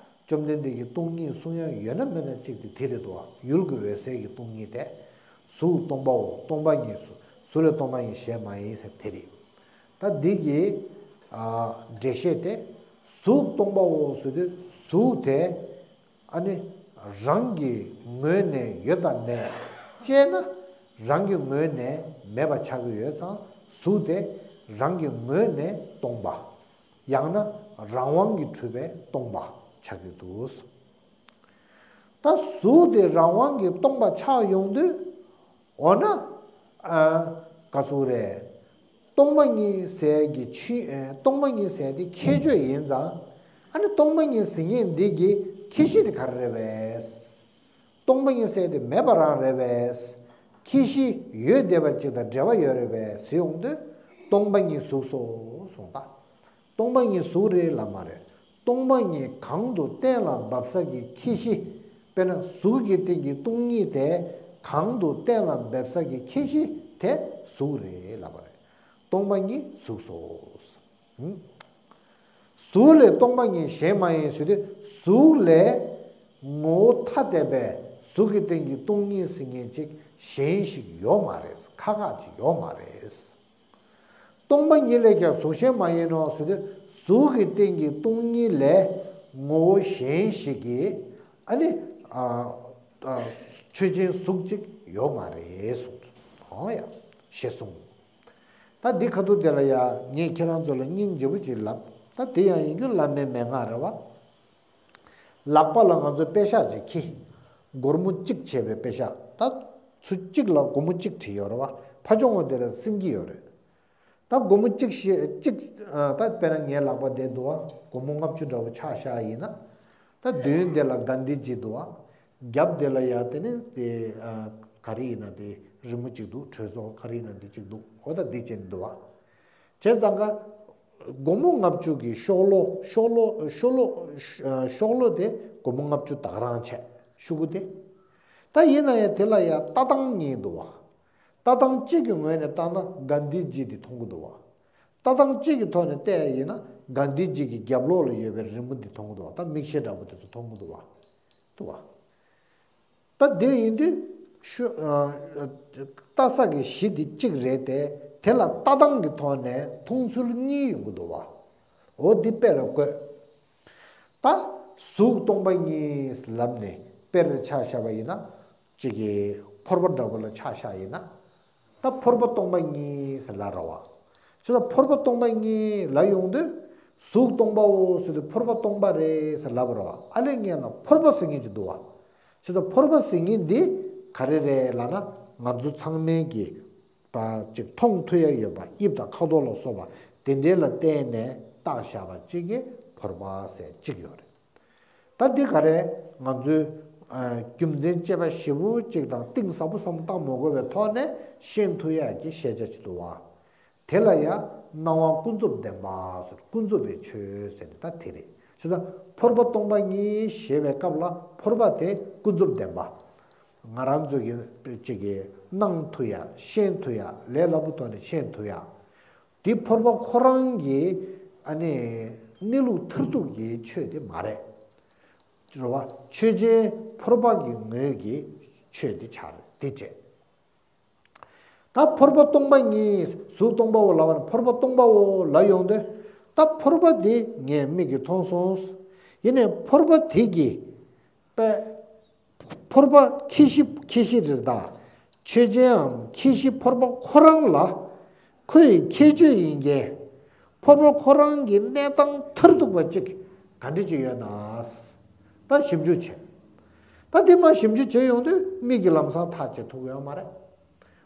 བཅོམ་ལྡན་འདས་ཀྱིས་སྟོང་ཉིད་གསུང་ཡ་ཡོད་ན་མེད་ན་གཅིག་དེ་དེ་རེད་དོ། ཡུལ་གྱི་འོད་གསལ་གྱི་སྟོང་ཉིད་དེ། གཟུགས་སྟོང་པའོ། སྟོང་པ་ཉིད་གཟུགས། གཟུགས་ལས་སྟོང་པ་ཉིད་གཞན་མ་ཡིན་ཟེར་དེ་རེད། ད་འདི་གི་ཨ་འགྲེལ་བཤད་དེ། གཟུགས་སྟོང་པའོ་ཟེར་དུས་གཟུགས་དེ་ཨ་ནི་རང་གི་ངོས་ནས་ཡོད་དམ་མེད་དཔྱད་ན། རང་གི་ངོས་ནས་མེད་པ་ཆགས་ཀྱི་ཡོད་ཙང་གཟུགས་དེ་རང་གི་ངོས་ནས་སྟོང་པ། ཡང་ན་རང་དབང་གིས་གྲུབ་པའི་སྟོང་པ་ཆགས་ཀྱི་འདུག། ད་གཟུགས་དེ་རང་དབང་གིས་སྟོང་པ་ཆགས་ཡོང་དུས། འོ་ན། ཨ། ག་ཟེར་རེད། སྟོང་པ་ཉིད་ཟེར་གྱི་ཆོས། ཨ། སྟོང་པ་ཉིད་ཟེར་དེ་ཁྱད་ཆོས་ཡིན་ཙང་། ཨ་ནི་སྟོང་པ་ཉིད་ཟེར་མཁན་འདི་གི་ཁྱད་གཞི་དེ་ག་རེ་རེད་པས། སྟོང་པ་ཉིད་ཟེར་དེ་མེད་པ་རང་རེད་པས། ཁྱད་གཞི་ཡོད་བསྡད་པ་ཅིག་དང་འབྲེལ་བ་ཡོད་རེད་པས་ཟེར་ཡོང་དུས། སྟོང་པ་ཉིད་གཟུགས་སོ་གསུངས་པ། སྟོང་པ་ཉིད་གཟུགས་རེད་ལབ་མ་རེད། སྟོང་པ་ཉིད་གང་དུ་གཏན་ལ་འབེབས་ས་ཀྱི་ཁྱད་གཞི། དཔེར་ན་གཟུགས་ཀྱི་སྟེང་གི་སྟོང་ཉིད་དེ་གང་དུ་གཏན་ལ་འབེབས་ས་ཀྱི་ཁྱད་གཞི་དེ་གཟུགས་རེད་ལབ་པ་རེད། སྟོང་པ་ཉིད་གཟུགས་སོ། གཟུགས་ལས་སྟོང་པ་ཉིད་གཞན་མ་ཡིན་ཟེར་དུས་གཟུགས་ལས་ངོ་བོ་ཐ་དད་པའི་གཟུགས་ཀྱི་སྟེང་གི་སྟོང་ཉིད་ཟེར་མཁན་ཅིག་གཞན་ཞིག་ཡོད་མ་རེད། ཁག་ཁག་ཅིག་ཡོད་མ་རེད། སྟོང་པ་ཉིད་ལས་ཀྱང་གཟུགས་གཞན་མ་ཡིན་ནོ་ཟེར་དུས་གཟུགས་ཀྱི་སྟེང་གི་སྟོང་ཉིད་ལས་ངོ་བོ་གཞན་ཞིག་གི་ཨ་ནི་ཨ་ཨ་ཆོས་ཅན་གཟུགས་གཅིག་ཡོད་མ་རེད་གསུངས། འོ་ཡ། ཞེས་གསུངས། ད་འདི་ཁ་ཐུག་དེ་ལ་ཡ་ངས་ཁྱེད་རང་ཚོ་ལ་སྙིང་རྗེ་པོ་ཅིག་ལབ། ད་དེ་ཡང་ཡིན་རྒྱུ་བླ་མའི་མན་ངག་རེད་བ། ལག་པ་ལ་ང་ཚོས་པེ་ཤག་ཅིག་འཁྱེར། སྒོར་མོ་གཅིག་བྱས་པའི་པེ་ཤག་ད་ཚུར་གཅིག་ལ་སྒོར་མོ་གཅིག་བྲིས་ཡོད་རེད་བ། ཕར་ཕྱོགས་ངོས་དེ་ལ་སེང་གེ་ཡོད་རེད། ད་སྒོར་མོ་གཅིག་བཞེས་གཅིག་ཨ། ད་དཔེར་ན་ངའི་ལག་པ་དེ་འདུག་བ། སྒོར་མོ་ལྔ་བཅུ་འདྲ་བོ་ཆ་བཞག་ཡིན་ན། ད་མདུན་དེ་ལ་གྷན་དྷི་ཇི་འདུག་བ། རྒྱབ་དེ་ལ་ཡ་དེ་ནི་དེ་ཨ། ག་རེ་ཡིན་ན་དེ་རི་མོ་གཅིག་འདུག་གྲོས་ཚོགས་ག་རེ་ཡིན་ན་དེ་གཅིག་འདུག་འོ་ད་འདི་བྱས་འདུག་བ། བྱས་ཙང་ཀ་སྒོར་མོ་ལྔ་བཅུ་གི་ཤོག་ལོ་ཤོག་ལོ་ཤོག་ལོ་ཤོག་ལོ་དེ་སྒོར་མོ་ལྔ་བཅུ་ད་ག་རང་བྱས་ཤོག་གུ་དེ། ད་ཡིན་ན་ཡང་དེ་ལ་ཡང་ལྟ་སྟངས་གཉིས་འདུག་བ། ལྟ་སྟངས་གཅིག་གི་ངོས་ནས་བལྟས་ན་གྷན་དྷི་ཇི་དེ་མཐོང་གི་འདུག་བ། ལྟ་སྟངས་གཅིག་གི་ཐོག་ནས་བལྟས་ཡིན་ན་གྷན་དྷི་ཇི་གི་རྒྱབ་ལོགས་ལ་ཡོད་པའི་རི་མོ་དེ་མཐོང་གི་འདུག་བ། ད་མིག་ཤེལ་འདྲ་པོ་དེ་ཚོ་མཐོང་གི་འདུག་བ། འདུག་བ། ད་དེ་ཡིན་དུས་ཤོ་ཨ། ལྟ་ས་གི་གཞི་དེ་གཅིག་རེད་དེ། དེ་ལ་ལྟ་སྟངས་ཀྱི་ཐོག་ནས་མཐོང་ཚུལ་གཉིས་ཡོང་གི་འདུག་བ། འོ་འདི་དཔེ་ལ་བཀོད། ད་གཟུགས་སྟོང་པ་ཉིད་ལབ་ནས་དཔེར་ཆ་བཞག་པ་ཡིན་ན། གཅིག་གི་ཕོར་པ་འདྲ་པོ་ལ་ཆ་བཞག་ཡིན་ན། ད་ཕོར་པ་སྟོང་པ་ཉིད་ཟེར་ལབ་ར་བ། ཁྱོད་ད་ཕོར་པ་སྟོང་པ་ཉིད་ལབ་ཡོང་དུས་གཟུགས་སྟོང་པའོ་ཟེར་དུས་ཕོར་པ་སྟོང་པ་རེད་ཟེར་ལབ་ར་བ། ཨ་ལས་ངས་ལ་ཕོར་པ་ཟེར་མཁན་ཅིག་འདུག་བ། ཁྱོད་ད་ཕོར་པ་ཟེར་མཁན་འདི་ག་རེ་རེད་ལབ་ན། ང་ཚོ་ཚང་མས་ཀྱི་པ་ཅིག་མཐོང་ཐུབ་ཡ་ཡོད་པ། དབྱིབས་དང་ཁ་དོག་ལ་སོགས་པ་དེ་འདྲའི་ལ་བརྟེན་ནས་བཏགས་བཞག་པ་གཅིག་གི་ཕོར་པ་ཟེར་གཅིག་ཡོད་རེད། ད་འདི་ག་རེ་ང་ཚོས་ཨ། རྒྱུ་མཚན་དཔྱད་པ་ཞིབ་པོ་གཅིག་དང་གཏིང་ཟབ་པོ་བསམ་བློ་བཏང་མ་དགོས་པའི་ཐོག་ནས་ཤེས་ཐུབ་ཡ་གི་ཤེས་བྱ་ཅིག་འདུག་བ། དེ་ལ་ཡང་སྣང་བ་ཀུན་རྫོབ་བདེན་པ་ཟེར། ཀུན་རྫོབ་པའི་ཆོས་ཟེར་ནས་ད་དེ་རེད། བྱས་ཙང་ཕོར་པ་སྟོང་པ་ཉིད་ཞེས་པའི་སྐབས་ལ་ཕོར་པ་དེ་ཀུན་རྫོབ་བདེན་པ། ང་རང་ཚོ་གི་གཅིག་གི་སྣང་ཐུབ་ཡ། ཤེས་ཐུབ་ཡ། ལས་སླ་པོ་ཐོག་ནས་ཤེས་ཐུབ་ཡ། དེ་ཕོར་པ་ཁོ་རང་གི་ཨ་ནི་གནས་ལུགས་མཐར་ཐུག་གི་ཆོས་དེ་མ་རེད། རེད་བ། ཆོས་ཅན་ཕོར་པ་གི་ངོས་ཀྱི་ཆོས་དེ་ཆགས་རེད། དེ་བྱས། ད་ཕོར་པ་སྟོང་པ་ཉིད་གཟུགས་སྟོང་པའོ་ལབ་པ་ནི་ཕོར་པ་སྟོང་པའོ་ལབ་ཡོང་དུས། ད་ཕོར་པ་དེ་ངས་མིག་གིས་མཐོང་སོང་། ཡིན་ནའི་ཕོར་པ་དེ་གི་པ། ཕོར་པ་ཁྱད་གཞི་ཁྱད་གཞི་རེད་ད། ཆོས་ཅན་འམ་ཁྱད་གཞི་ཕོར་པ་ཁོ་རང་ལ་ཁོའི་ཁྱད་ཆོས་ཡིན་མཁན། ཕོར་པ་ཁོ་རང་གི་གནས་སྟངས་མཐར་ཐུག་པ་གཅིག་ག་འདྲ་ཅིག་ཡོད་ན། ད་ཞིབ་འཇུག་བྱས། ད་དེ་མ་ཞིབ་འཇུག་བྱས་ཡོང་དུས་མིག་གིས་ལམ་སང་ཐག་བཅད་ཐུབ་ཡོད་མ་རེད།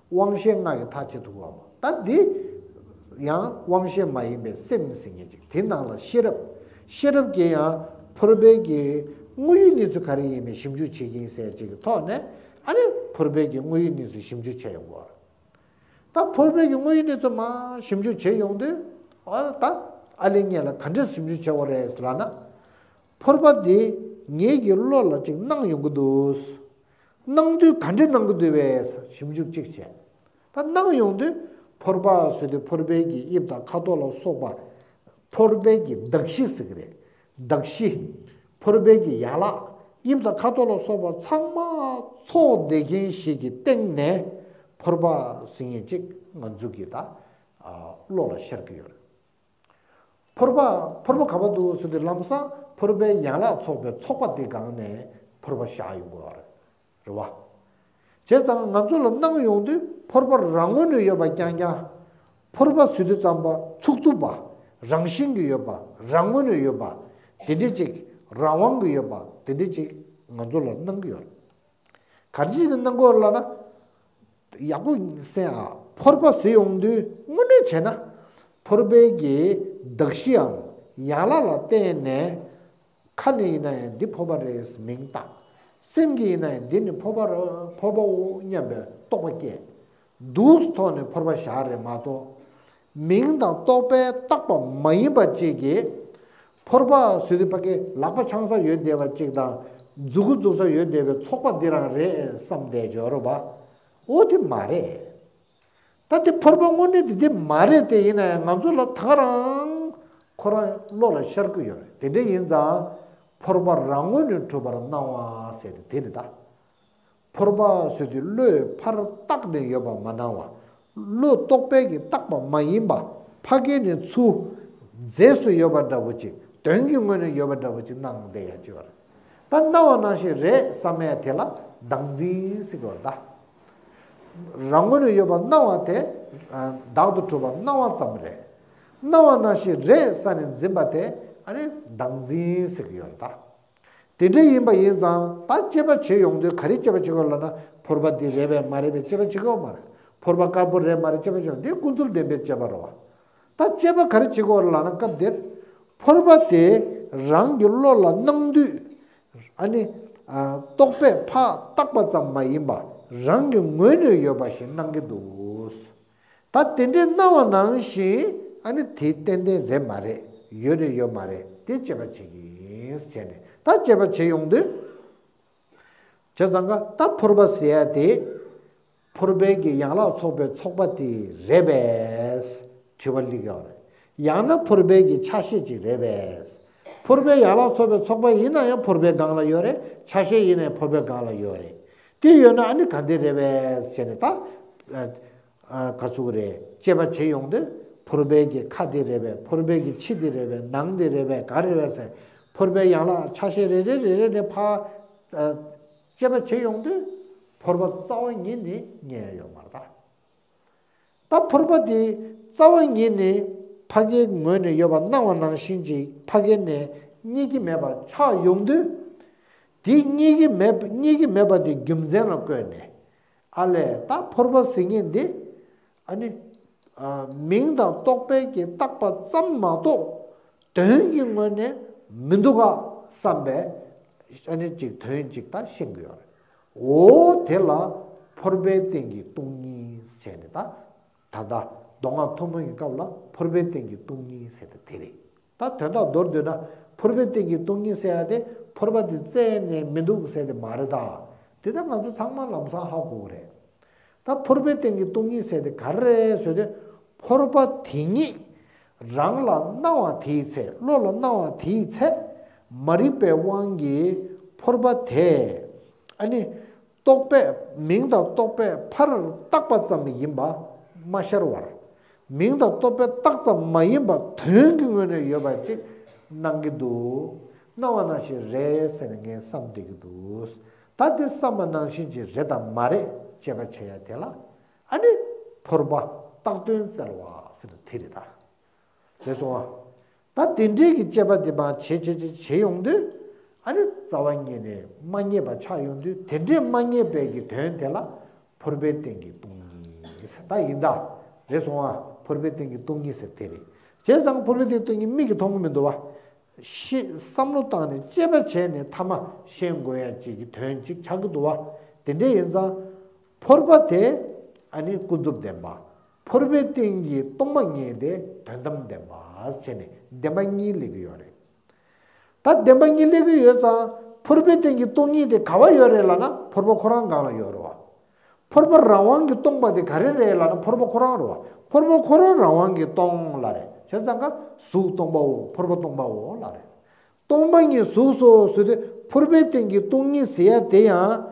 དབང་ཤེས་ལྔ་གིས་ཐག་བཅད་ཐུབ་ཡོད་མ། ད་འདི་ཡང་དབང་ཤེས་མ་ཡིན་པའི་སེམས་ཟེར་མཁན་ཅིག་དེ་ནང་ལ་ཤེས་རབ། ཤེས་རབ་ཀྱིས་ཡང་ཕོར་པའི་གི་དངོས་ཡོད་གནས་ཚུལ་ག་རེ་ཡིན་མིན་ཞིབ་འཇུག་བྱེད་ཀྱིན་ཟེར་ཅིག་གི་ཐོག་ནས། ཨ་ནི་ཕོར་པའི་གི་དངོས་ཡོད་གནས་ཚུལ་ཞིབ་འཇུག་བྱས་ཡོང་གི་ཡོད་རེད། ད་ཕོར་པའི་གི་དངོས་ཡོད་གནས་ཚུལ་མར་ཞིབ་འཇུག་བྱས་ཡོང་དུས། ཨ་ད་ཨ་ལེ་ངས་ལ་ག་འདྲས་ཞིབ་འཇུག་བྱས་པ་རེད་ལབ་ན། ཕོར་པ་འདི་ངེད་ཀྱི་བློ་ལ་ཅིག་སྣང་ཡོང་གི་འདུག་སྣང་དུས་ག་འདྲས་སྣང་གི་འདུག་པས་ཞིབ་འཇུག་ཅིག་བྱས། ད་སྣང་ཡོང་དུས་ཕོར་པ་ཟེར་དུས་ཕོར་པའི་གི་དབྱིབས་དང་ཁ་དོག་ལ་སོགས་པ། ཕོར་པའི་གི་གདགས་གཞི་ཟེར་གི་རེད། གདགས་གཞི། ཕོར་པའི་གི་ཡན་ལག། དབྱིབས་དང་ཁ་དོག་ལ་སོགས་པ་ཚང་མ་ཚོགས་བསྡད་མཁན་ཞིག་གི་སྟེང་ནས་ཕོར་པ་ཟེར་མཁན་ཅིག་ང་ཚོ་གི་ད་བློ་ལ་ཤར་གི་ཡོད་རེད། ཕོར་པ་ཕོར་པ་ག་པར་འདུག་ཟེར་དུས་ལམ་སང་ཕོར་པའི་ཡན་ལག་ཚོགས་པའི་ཚོགས་པ་དེ་སྒང་ནས་ཕོར་པ་བཞག་ཡོང་གི་ཡོད་རེད། རེད་བ། བྱས་ཙང་ང་ཚོ་ལ་སྣང་ཡོང་དུས་ཕོར་པ་རང་ངོས་ནས་ཡོད་པ་རྐྱང་རྐྱང་། ཕོར་པ་ཟེར་དུས་ཙམ་པ་ཚུགས་ཐུབ་པ། རང་བཞིན་གྱིས་ཡོད་པ། རང་ངོས་ནས་ཡོད་པ། དེ་འདྲ་ཅིག་རང་དབང་གིས་ཡོད་པ་དེ་འདྲ་ཅིག་ང་ཚོ་ལ་སྣང་གི་ཡོད་རེད། ག་རེ་བྱས་ནས་སྣང་གི་ཡོད་རེད་ལབ་ན། ཡག་པོ་གསན་ཨ། ཕོར་པ་ཟེར་ཡོང་དུས་དངོས་གནས་བྱས་ན། ཕོར་པའི་གི་གདགས་གཞིའམ་ཡན་ལག་ལ་བརྟེན་ནས། ཁ་ནས་ཡིན་ན་ཡང་འདི་ཕོར་པ་རེད་མིང་བཏགས། སེམས་ཀྱིས་ཡིན་ན་ཡང་འདི་ནི་ཕོར་པ་རེད་ཕོར་པའོ་སྙམ་པའི་རྟོག་པ་སྐྱེ། འདུག་ཐོག་ནས་ཕོར་པ་བཞག་རེད་མ་གཏོགས། མིང་དང་རྟོག་པས་བཏགས་པ་མ་ཡིན་པ་གཅིག་གིས། ཕོར་པ་ཟེར་དུས་ཕ་གི་ལག་པ་འཆང་ས་ཡོད་བསྡད་པ་གཅིག་དང་། མཛུ་གུ་འཛུགས་ས་ཡོད་བསྡད་པའི་ཚོགས་པ་འདི་རང་རེད་བསམ་བསྡད་ཡོད་རེད་པ། འོ་དེ་མ་རེད། ད་དེ་ཕོར་པ་དངོས་གནས་དེ་དེ་མ་རེད་དེ། ཡིན་ན་ཡང་ང་ཚོ་ལ་ད་ག་རང་ཁོ་རང་བློ་ལ་ཤར་གི་ཡོད་རེད། དེ་འདྲ་ཡིན་ཙང་ཕོར་པ་རང་ངོས་ནས་གྲུབ་པར་སྣང་བ་ཟེར་དེ་དེ་རེད་ད། ཕོར་པ་ཟེར་དུས་བློས་ཕར་བཏགས་ནས་ཡོད་པ་མ་སྣང་བ། བློ་རྟོག་པས་ཀྱིས་བཏགས་པ་མ་ཡིན་པ། ཕ་གི་ནས་ཚུར་རྫས་སུ་ཡོད་པ་འདྲ་བོ་ཅིག་དོན་གྱི་ངོས་ནས་ཡོད་པ་འདྲ་བོ་ཅིག་སྣང་བསྡད་ཡ་ཅིག་ཡོད་རེད། ད་སྣང་བ་ནང་བཞིན་རེད་བསམ་ཡ་དེ་ལ་བདག་འཛིན་ཟེར་གྱི་ཡོད་རེད་ད། རང་ངོས་ནས་ཡོད་པ་སྣང་བ་དེ། ཨ། བདག་ཏུ་གྲུབ་པ་སྣང་བ་ཙམ་རེད། སྣང་བ་ནང་བཞིན་རེད་བསམ་ནས་འཛིན་པ་དེ་ཨ་ནི་བདག་འཛིན་ཟེར་གྱི་ཡོད་རེད་ད། དེ་འདྲ་ཡིན་པ་ཡིན་ཙང་ད་དཔྱད་པ་བྱེད་ཡོང་དུས་ག་རེ་དཔྱད་པ་བྱེད་དགོས་ལབ་ན། ཕོར་པ་འདི་རེད་པས་མ་རེད་པས་དཔྱད་པ་བྱེད་དགོས་མ་རེད། ཕོར་པ་དཀར་པོ་རེད་མ་རེད་དཔྱད་པ་བྱེད་ཡོང་དུས་ཀུན་རྫོབ་བདེན་པའི་དཔྱད་པ་རེད་བ། ད་དཔྱད་པ་ག་རེ་བྱེད་དགོས་ལབ་ན། སྐབས་འདིར་ཕོར་པ་དེ་རང་གི་བློ་ལ་སྣང་དུས། ཨ་ནི། ཨ། རྟོག་པས་ཕར་བཏགས་པ་ཙམ་མ་ཡིན་པ་རང་གི་ངོས་ནས་ཡོད་པ་ཞིག་སྣང་གི་འདུག་ད་དེ་འདྲའི་སྣང་བ་ནང་བཞིན་ཨ་ནི་དེ་ཏན་ཏན་རེད་མ་རེད། ཡོད་རེད་ཡོད་མ་རེད་དེ་དཔྱད་པ་བྱེད་ཀྱི་ཡིན་བྱས་ནས། ད་དཔྱད་པ་བྱེད་ཡོང་དུས། བྱས་ཙང་ཀ་ད་ཕོར་པ་ཟེར་ཡ་དེ། ཕོར་པའི་གི་ཡན་ལག་ཚོགས་པའི་ཚོགས་པ་དེ་རེད་པས། དྲི་བ་སླེབས་ཡོད་རེད། ཡང་ན་ཕོར་པའི་གི་ཆ་ཤས་ཅིག་རེད་པས། ཕོར་པའི་ཡན་ལག་ཚོགས་པའི་ཚོགས་པ་ཡིན་ན་ཡང་ཕོར་པའི་སྒང་ལ་ཡོད་རེད། ཆ་ཤས་ཡིན་ན་ཡང་ཕོར་པའི་སྒང་ལ་ཡོད་རེད། དེ་ཡོད་ན་ཨ་ནི་ག་འདི་རེད་པས་བྱས་ནས་ད། ཨ། ག་ཚོད་རེད། དཔྱད་པ་བྱེད་ཡོང་དུས་ཕོར་པའི་གི་ཁ་དེ་རེད་པས། ཕོར་པའི་གི་ཕྱི་དེ་རེད་པས། ནང་དེ་རེད་པས། ག་རེ་རེད་པས་ཟེར། ཕོར་པའི་ཡན་ལག་ཆ་ཤས་རེ་རེ་རེ་རེ་ནས་ཕར། ཨ། དཔྱད་པ་བྱེད་ཡོང་དུས་ཕོར་པ་རྩ་བ་ཉིད་ནས་རྙེད་ཡ་ཡོད་མ་རེད་ད། ད་ཕོར་པ་དེ་རྩ་བ་ཉིད་ནས་ཕ་གིའི་ངོས་ནས་ཡོད་པ་སྣང་བ་ནང་བཞིན་ཅིག་ཕ་གི་ནས་རྙེད་ཀྱི་མེད་པ་ཆགས་ཡོང་དུས། དེ་རྙེད་ཀྱི་མེད་པ་རྙེད་ཀྱི་མེད་པ་དེ་རྒྱུ་མཚན་ལ་བཀོད་ནས། ཨ་ལས་ད་ཕོར་པ་ཟེར་མཁན་འདི། ཨ་ནི། ཨ། མིང་དང་རྟོག་པས་ཀྱིས་བཏགས་པ་ཙམ་མ་གཏོགས། དོན་གྱི་ངོས་ནས་མི་འདུག་ག་བསམ་པའི་ཨ་ནི་ཅིག་དོན་ཅིག་ད་ཤེས་ཀྱི་ཡོད་རེད། འོ་དེ་ལ་ཕོར་པའི་སྟེང་གི་སྟོང་ཉིད་ཟེར་ནས་ད། ད་ལྟ་མདོ་སྔགས་ཐུན་མོང་གི་སྐབས་ལ་ཕོར་པའི་སྟེང་གི་སྟོང་ཉིད་ཟེར་དེ་དེ་རེད། ད་དོན་དག་མདོར་བསྡུས་ན་ཕོར་པའི་སྟེང་གི་སྟོང་ཉིད་ཟེར་ཡ་དེ་ཕོར་པ་དེ་རྩད་ནས་མི་འདུག་ཟེར་དེ་མ་རེད་ད། དེ་ད་ང་ཚོ་ཚང་མ་ལམ་སང་ཧ་གོ་གི་རེད། ད་ཕོར་པའི་སྟེང་གི་སྟོང་ཉིད་ཟེར་དེ་ག་རེ་རེད་ཟེར་དུས། ཕོར་པ་དེ་ཉིད་རང་ལ་སྣང་བ་དེའི་ཚེ། བློ་ལ་སྣང་བ་དེའི་ཚེ། མ་རིག་པའི་དབང་གིས་ཕོར་པ་དེ། ཨ་ནི། རྟོག་པས། མིང་དང་རྟོག་པས་ཕར་བཏགས་པ་ཙམ་ཡིན་པ་མ་ཤར་བར། མིང་དང་རྟོག་པས་བཏགས་ཙམ་མ་ཡིན་པ་དོན་གྱི་ངོས་ནས་ཡོད་པ་ཅིག་སྣང་གི་འདུག་སྣང་བ་ནང་བཞིན་རེད་ཟེར་ནས་ངས་བསམ་བསྡད་ཀྱི་འདུག་ད་དེ་བསམ་པ་ནང་བཞིན་ཅིག་རེད་དམ་མ་རེད་དཔྱད་པ་བྱེད་ཡ་དེ་ལ། ཨ་ནི། ཕོར་པ་བཏགས་དོན་བཙལ་བ་ཟེར་ན་དེ་རེད་ད། རེད་སོང་ཨ། ད་དེ་འདྲའི་གི་དཔྱད་པ་དེ་མར་བྱེད་བྱེད་བྱེད་བྱེད་ཡོང་དུས། ཨ་ནི་རྩ་བ་ཉིད་ནས་མ་རྙེད་པ་ཆགས་ཡོང་དུས། དེ་འདྲའི་མ་རྙེད་པའི་གི་དོན་དེ་ལ་ཕུར་པའི་སྟེང་གི་སྟོང་ཉིད་ཟེར། ད་ཡིན་ད། རེད་སོང་ཨ། ཕུར་པའི་སྟེང་གི་སྟོང་ཉིད་ཟེར་དེ་རེད། བྱས་ཙང་ཕུར་པའི་སྟེང་གི་སྟོང་ཉིད་མིག་གིས་མཐོང་གི་མི་འདུག་བ། ཤེས་བསམ་བློ་བཏང་ནས་དཔྱད་པ་བྱས་ནས་ཐ་མ་ཤེས་དགོས་ཡ་ཅིག་གི་དོན་ཅིག་ཆགས་ཀྱི་འདུག་བ། དེ་འདྲ་ཡིན་ཙང་། ཕུར་པ་དེ་ཨ་ནི་ཀུན་རྫོབ་བདེན་པ། ཕུར་པའི་སྟེང་གི་སྟོང་པ་ཉིད་དེ་དོན་དམ་བདེན་པ་བྱས་ནས་བདེན་པ་གཉིས་སླེབས་ཀྱི་ཡོད་རེད། ད་བདེན་པ་གཉིས་སླེབས་ཀྱི་ཡོད་ཙང་། ཕུར་པའི་སྟེང་གི་སྟོང་ཉིད་དེ་ག་བ་ཡོད་རེད་ལབ་ན། ཕུར་པ་ཁོ་རང་སྒང་ལ་ཡོད་རེད་བ། ཕུར་པ་རང་དབང་གིས་སྟོང་པ་དེ་ག་རེ་རེད་ལབ་ན། ཕུར་པ་ཁོ་རང་རེད་བ། ཕུར་པ་ཁོ་རང་རང་དབང་གིས་སྟོང་ལབ་རེད། བྱས་ཙང་ཀ་གཟུགས་སྟོང་པའོ། ཕུར་པ་སྟོང་པའོ་ལབ་རེད། སྟོང་པ་ཉིད་གཟུགས་སོ་ཟེར་དུས། ཕུར་པའི་སྟེང་གི་སྟོང་ཉིད་ཟེར་ཡ་དེ་ཡང་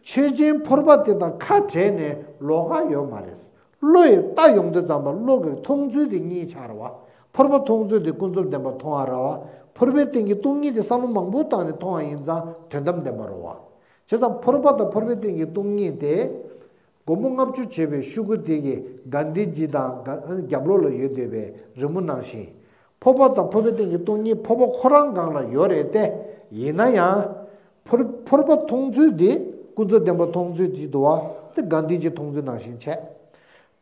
ཆོས་ཅན་ཕུར་པ་དེ་དང་ཁ་བྲལ་ནས་ལོགས་ཀ་ཡོད་མ་རེད། བློ་ཡིས་བལྟ་ཡོང་དུས་ཙམ་པ་བློ་གི་མཐོང་ཚུལ་དེ་གཉིས་ཆགས་རེད་བ། ཕུར་པ་མཐོང་ཚུལ་དེ་ཀུན་རྫོབ་བདེན་པ་མཐོང་བ་རེད་བ། ཕུར་པའི་སྟེང་གི་སྟོང་ཉིད་དེ་བསམ་བློ་མང་པོ་བཏང་ནས་མཐོང་བ་ཡིན་ཙང་དོན་དམ་བདེན་པ་རེད་བ། བྱས་ཙང་ཕུར་པ་དང་ཕུར་པའི་སྟེང་གི་སྟོང་ཉིད་དེ། སྒོར་མོ་ལྔ་བཅུ་བྱེད་པའི་ཤོག་གུ་དེ་གི་གན་དྷི་ཇི་དང་ག་རྒྱབ་ལོགས་ལ་ཡོད་བསྡད་པའི་རི་མོ་ནང་བཞིན། ཕུར་པ་དང་ཕུར་པའི་སྟེང་གི་སྟོང་ཉིད་ཕུར་པ་ཁོ་རང་སྒང་ལ་ཡོད་རེད་དེ། ཡིན་ན་ཡང་། ཕུར་ཕུར་པ་མཐོང་ཚུལ་དེ་ཀུན་རྫོབ་བདེན་པ་མཐོང་ཚུལ་དེ་འདུག་བ། དེ་གན་དྷི་ཇི་མཐོང་ཚུལ་ནང་བཞིན་བྱས།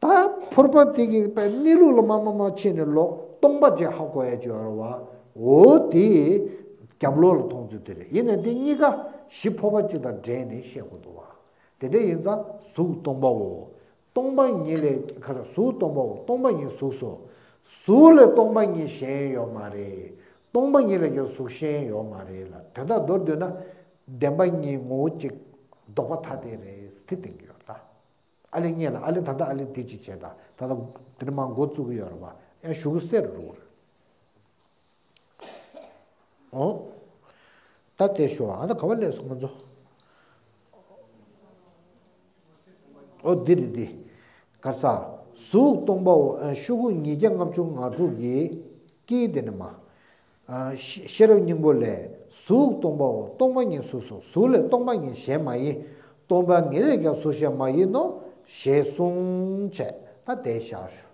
ད་ཕུར་པ་དེ་གི་པའི་གནས་ལུགས་ལ་མ་མ་མ་ཕྱིན་ནས་ལོག་སྟོང་པ་ཅིག་ཧ་གོ་ཡ་ཅིག་ཡོད་རེད་བ། འོ་དེ་རྒྱབ་ལོགས་ལ་མཐོང་ཚུལ་དེ་རེད། ཡིན་ནའི་དེ་གཉིས་ཀ་གཞི་ཕུར་པ་གཅིག་དང་འབྲེལ་ནས་བཤད་དགོས་འདུག་བ། དེ་འདྲ་ཡིན་ཙང་གཟུགས་སྟོང་པའོ། སྟོང་པ་ཉིད་ལས་ཁ་ས་གཟུགས་སྟོང་པའོ། སྟོང་པ་ཉིད་གཟུགས་སོ། གཟུགས་ལས་སྟོང་པ་ཉིད་གཞན་ཡོད་མ་རེད། སྟོང་པ་ཉིད་ལས་ཀྱང་གཟུགས་གཞན་ཡོད་མ་རེད་ལ། དོན་དག་མདོར་བསྡུས་ན། བདེན་པ་གཉིས་ངོ་བོ་གཅིག་ལྡོག་པ་ཐ་དད་རེད། དེ་བསྟན་གྱི་ཡོད་ད། ཨ་ལེ་ཉེ་ལ་ཨ་ལེ་ད་ལྟ་ཨ་ལེ་དེ་ཅི་བྱས་ད། ད་ལྟ་དེ་ནས་མར་འགོ་བཙུགས་ཀྱི་ཡོད་རེད་བ། ཡང་ཞུ་གི་སེ་རུ་རུ་རེད། ཨོ། ད་དེ་ཞོ་ཨ་ད་ག་བ་ལས་སོང་ང་ཚོ། ཨོ་འདི་རེད་འདི། ག་ས། གཟུགས་སྟོང་པའོ། ཤོག་གུ་ཉིས་བརྒྱ་ལྔ་བཅུ་ང་དྲུག་གི་དཀྱིལ་དེ་ནས་མར། ཤེས་རབ་སྙིང་པོ་ལས། གཟུགས་སྟོང་པའོ། སྟོང་པ་ཉིད་གཟུགས་སོ། གཟུགས་ལས་སྟོང་པ་ཉིད་གཞན་མ་ཡིན། སྟོང་པ་ཉིད་ལས་ཀྱང་གཟུགས་གཞན་མ་ཡིན་ནོ། ཞེས་གསུངས་བྱས། ད་དེ་བཞག་ཞུ།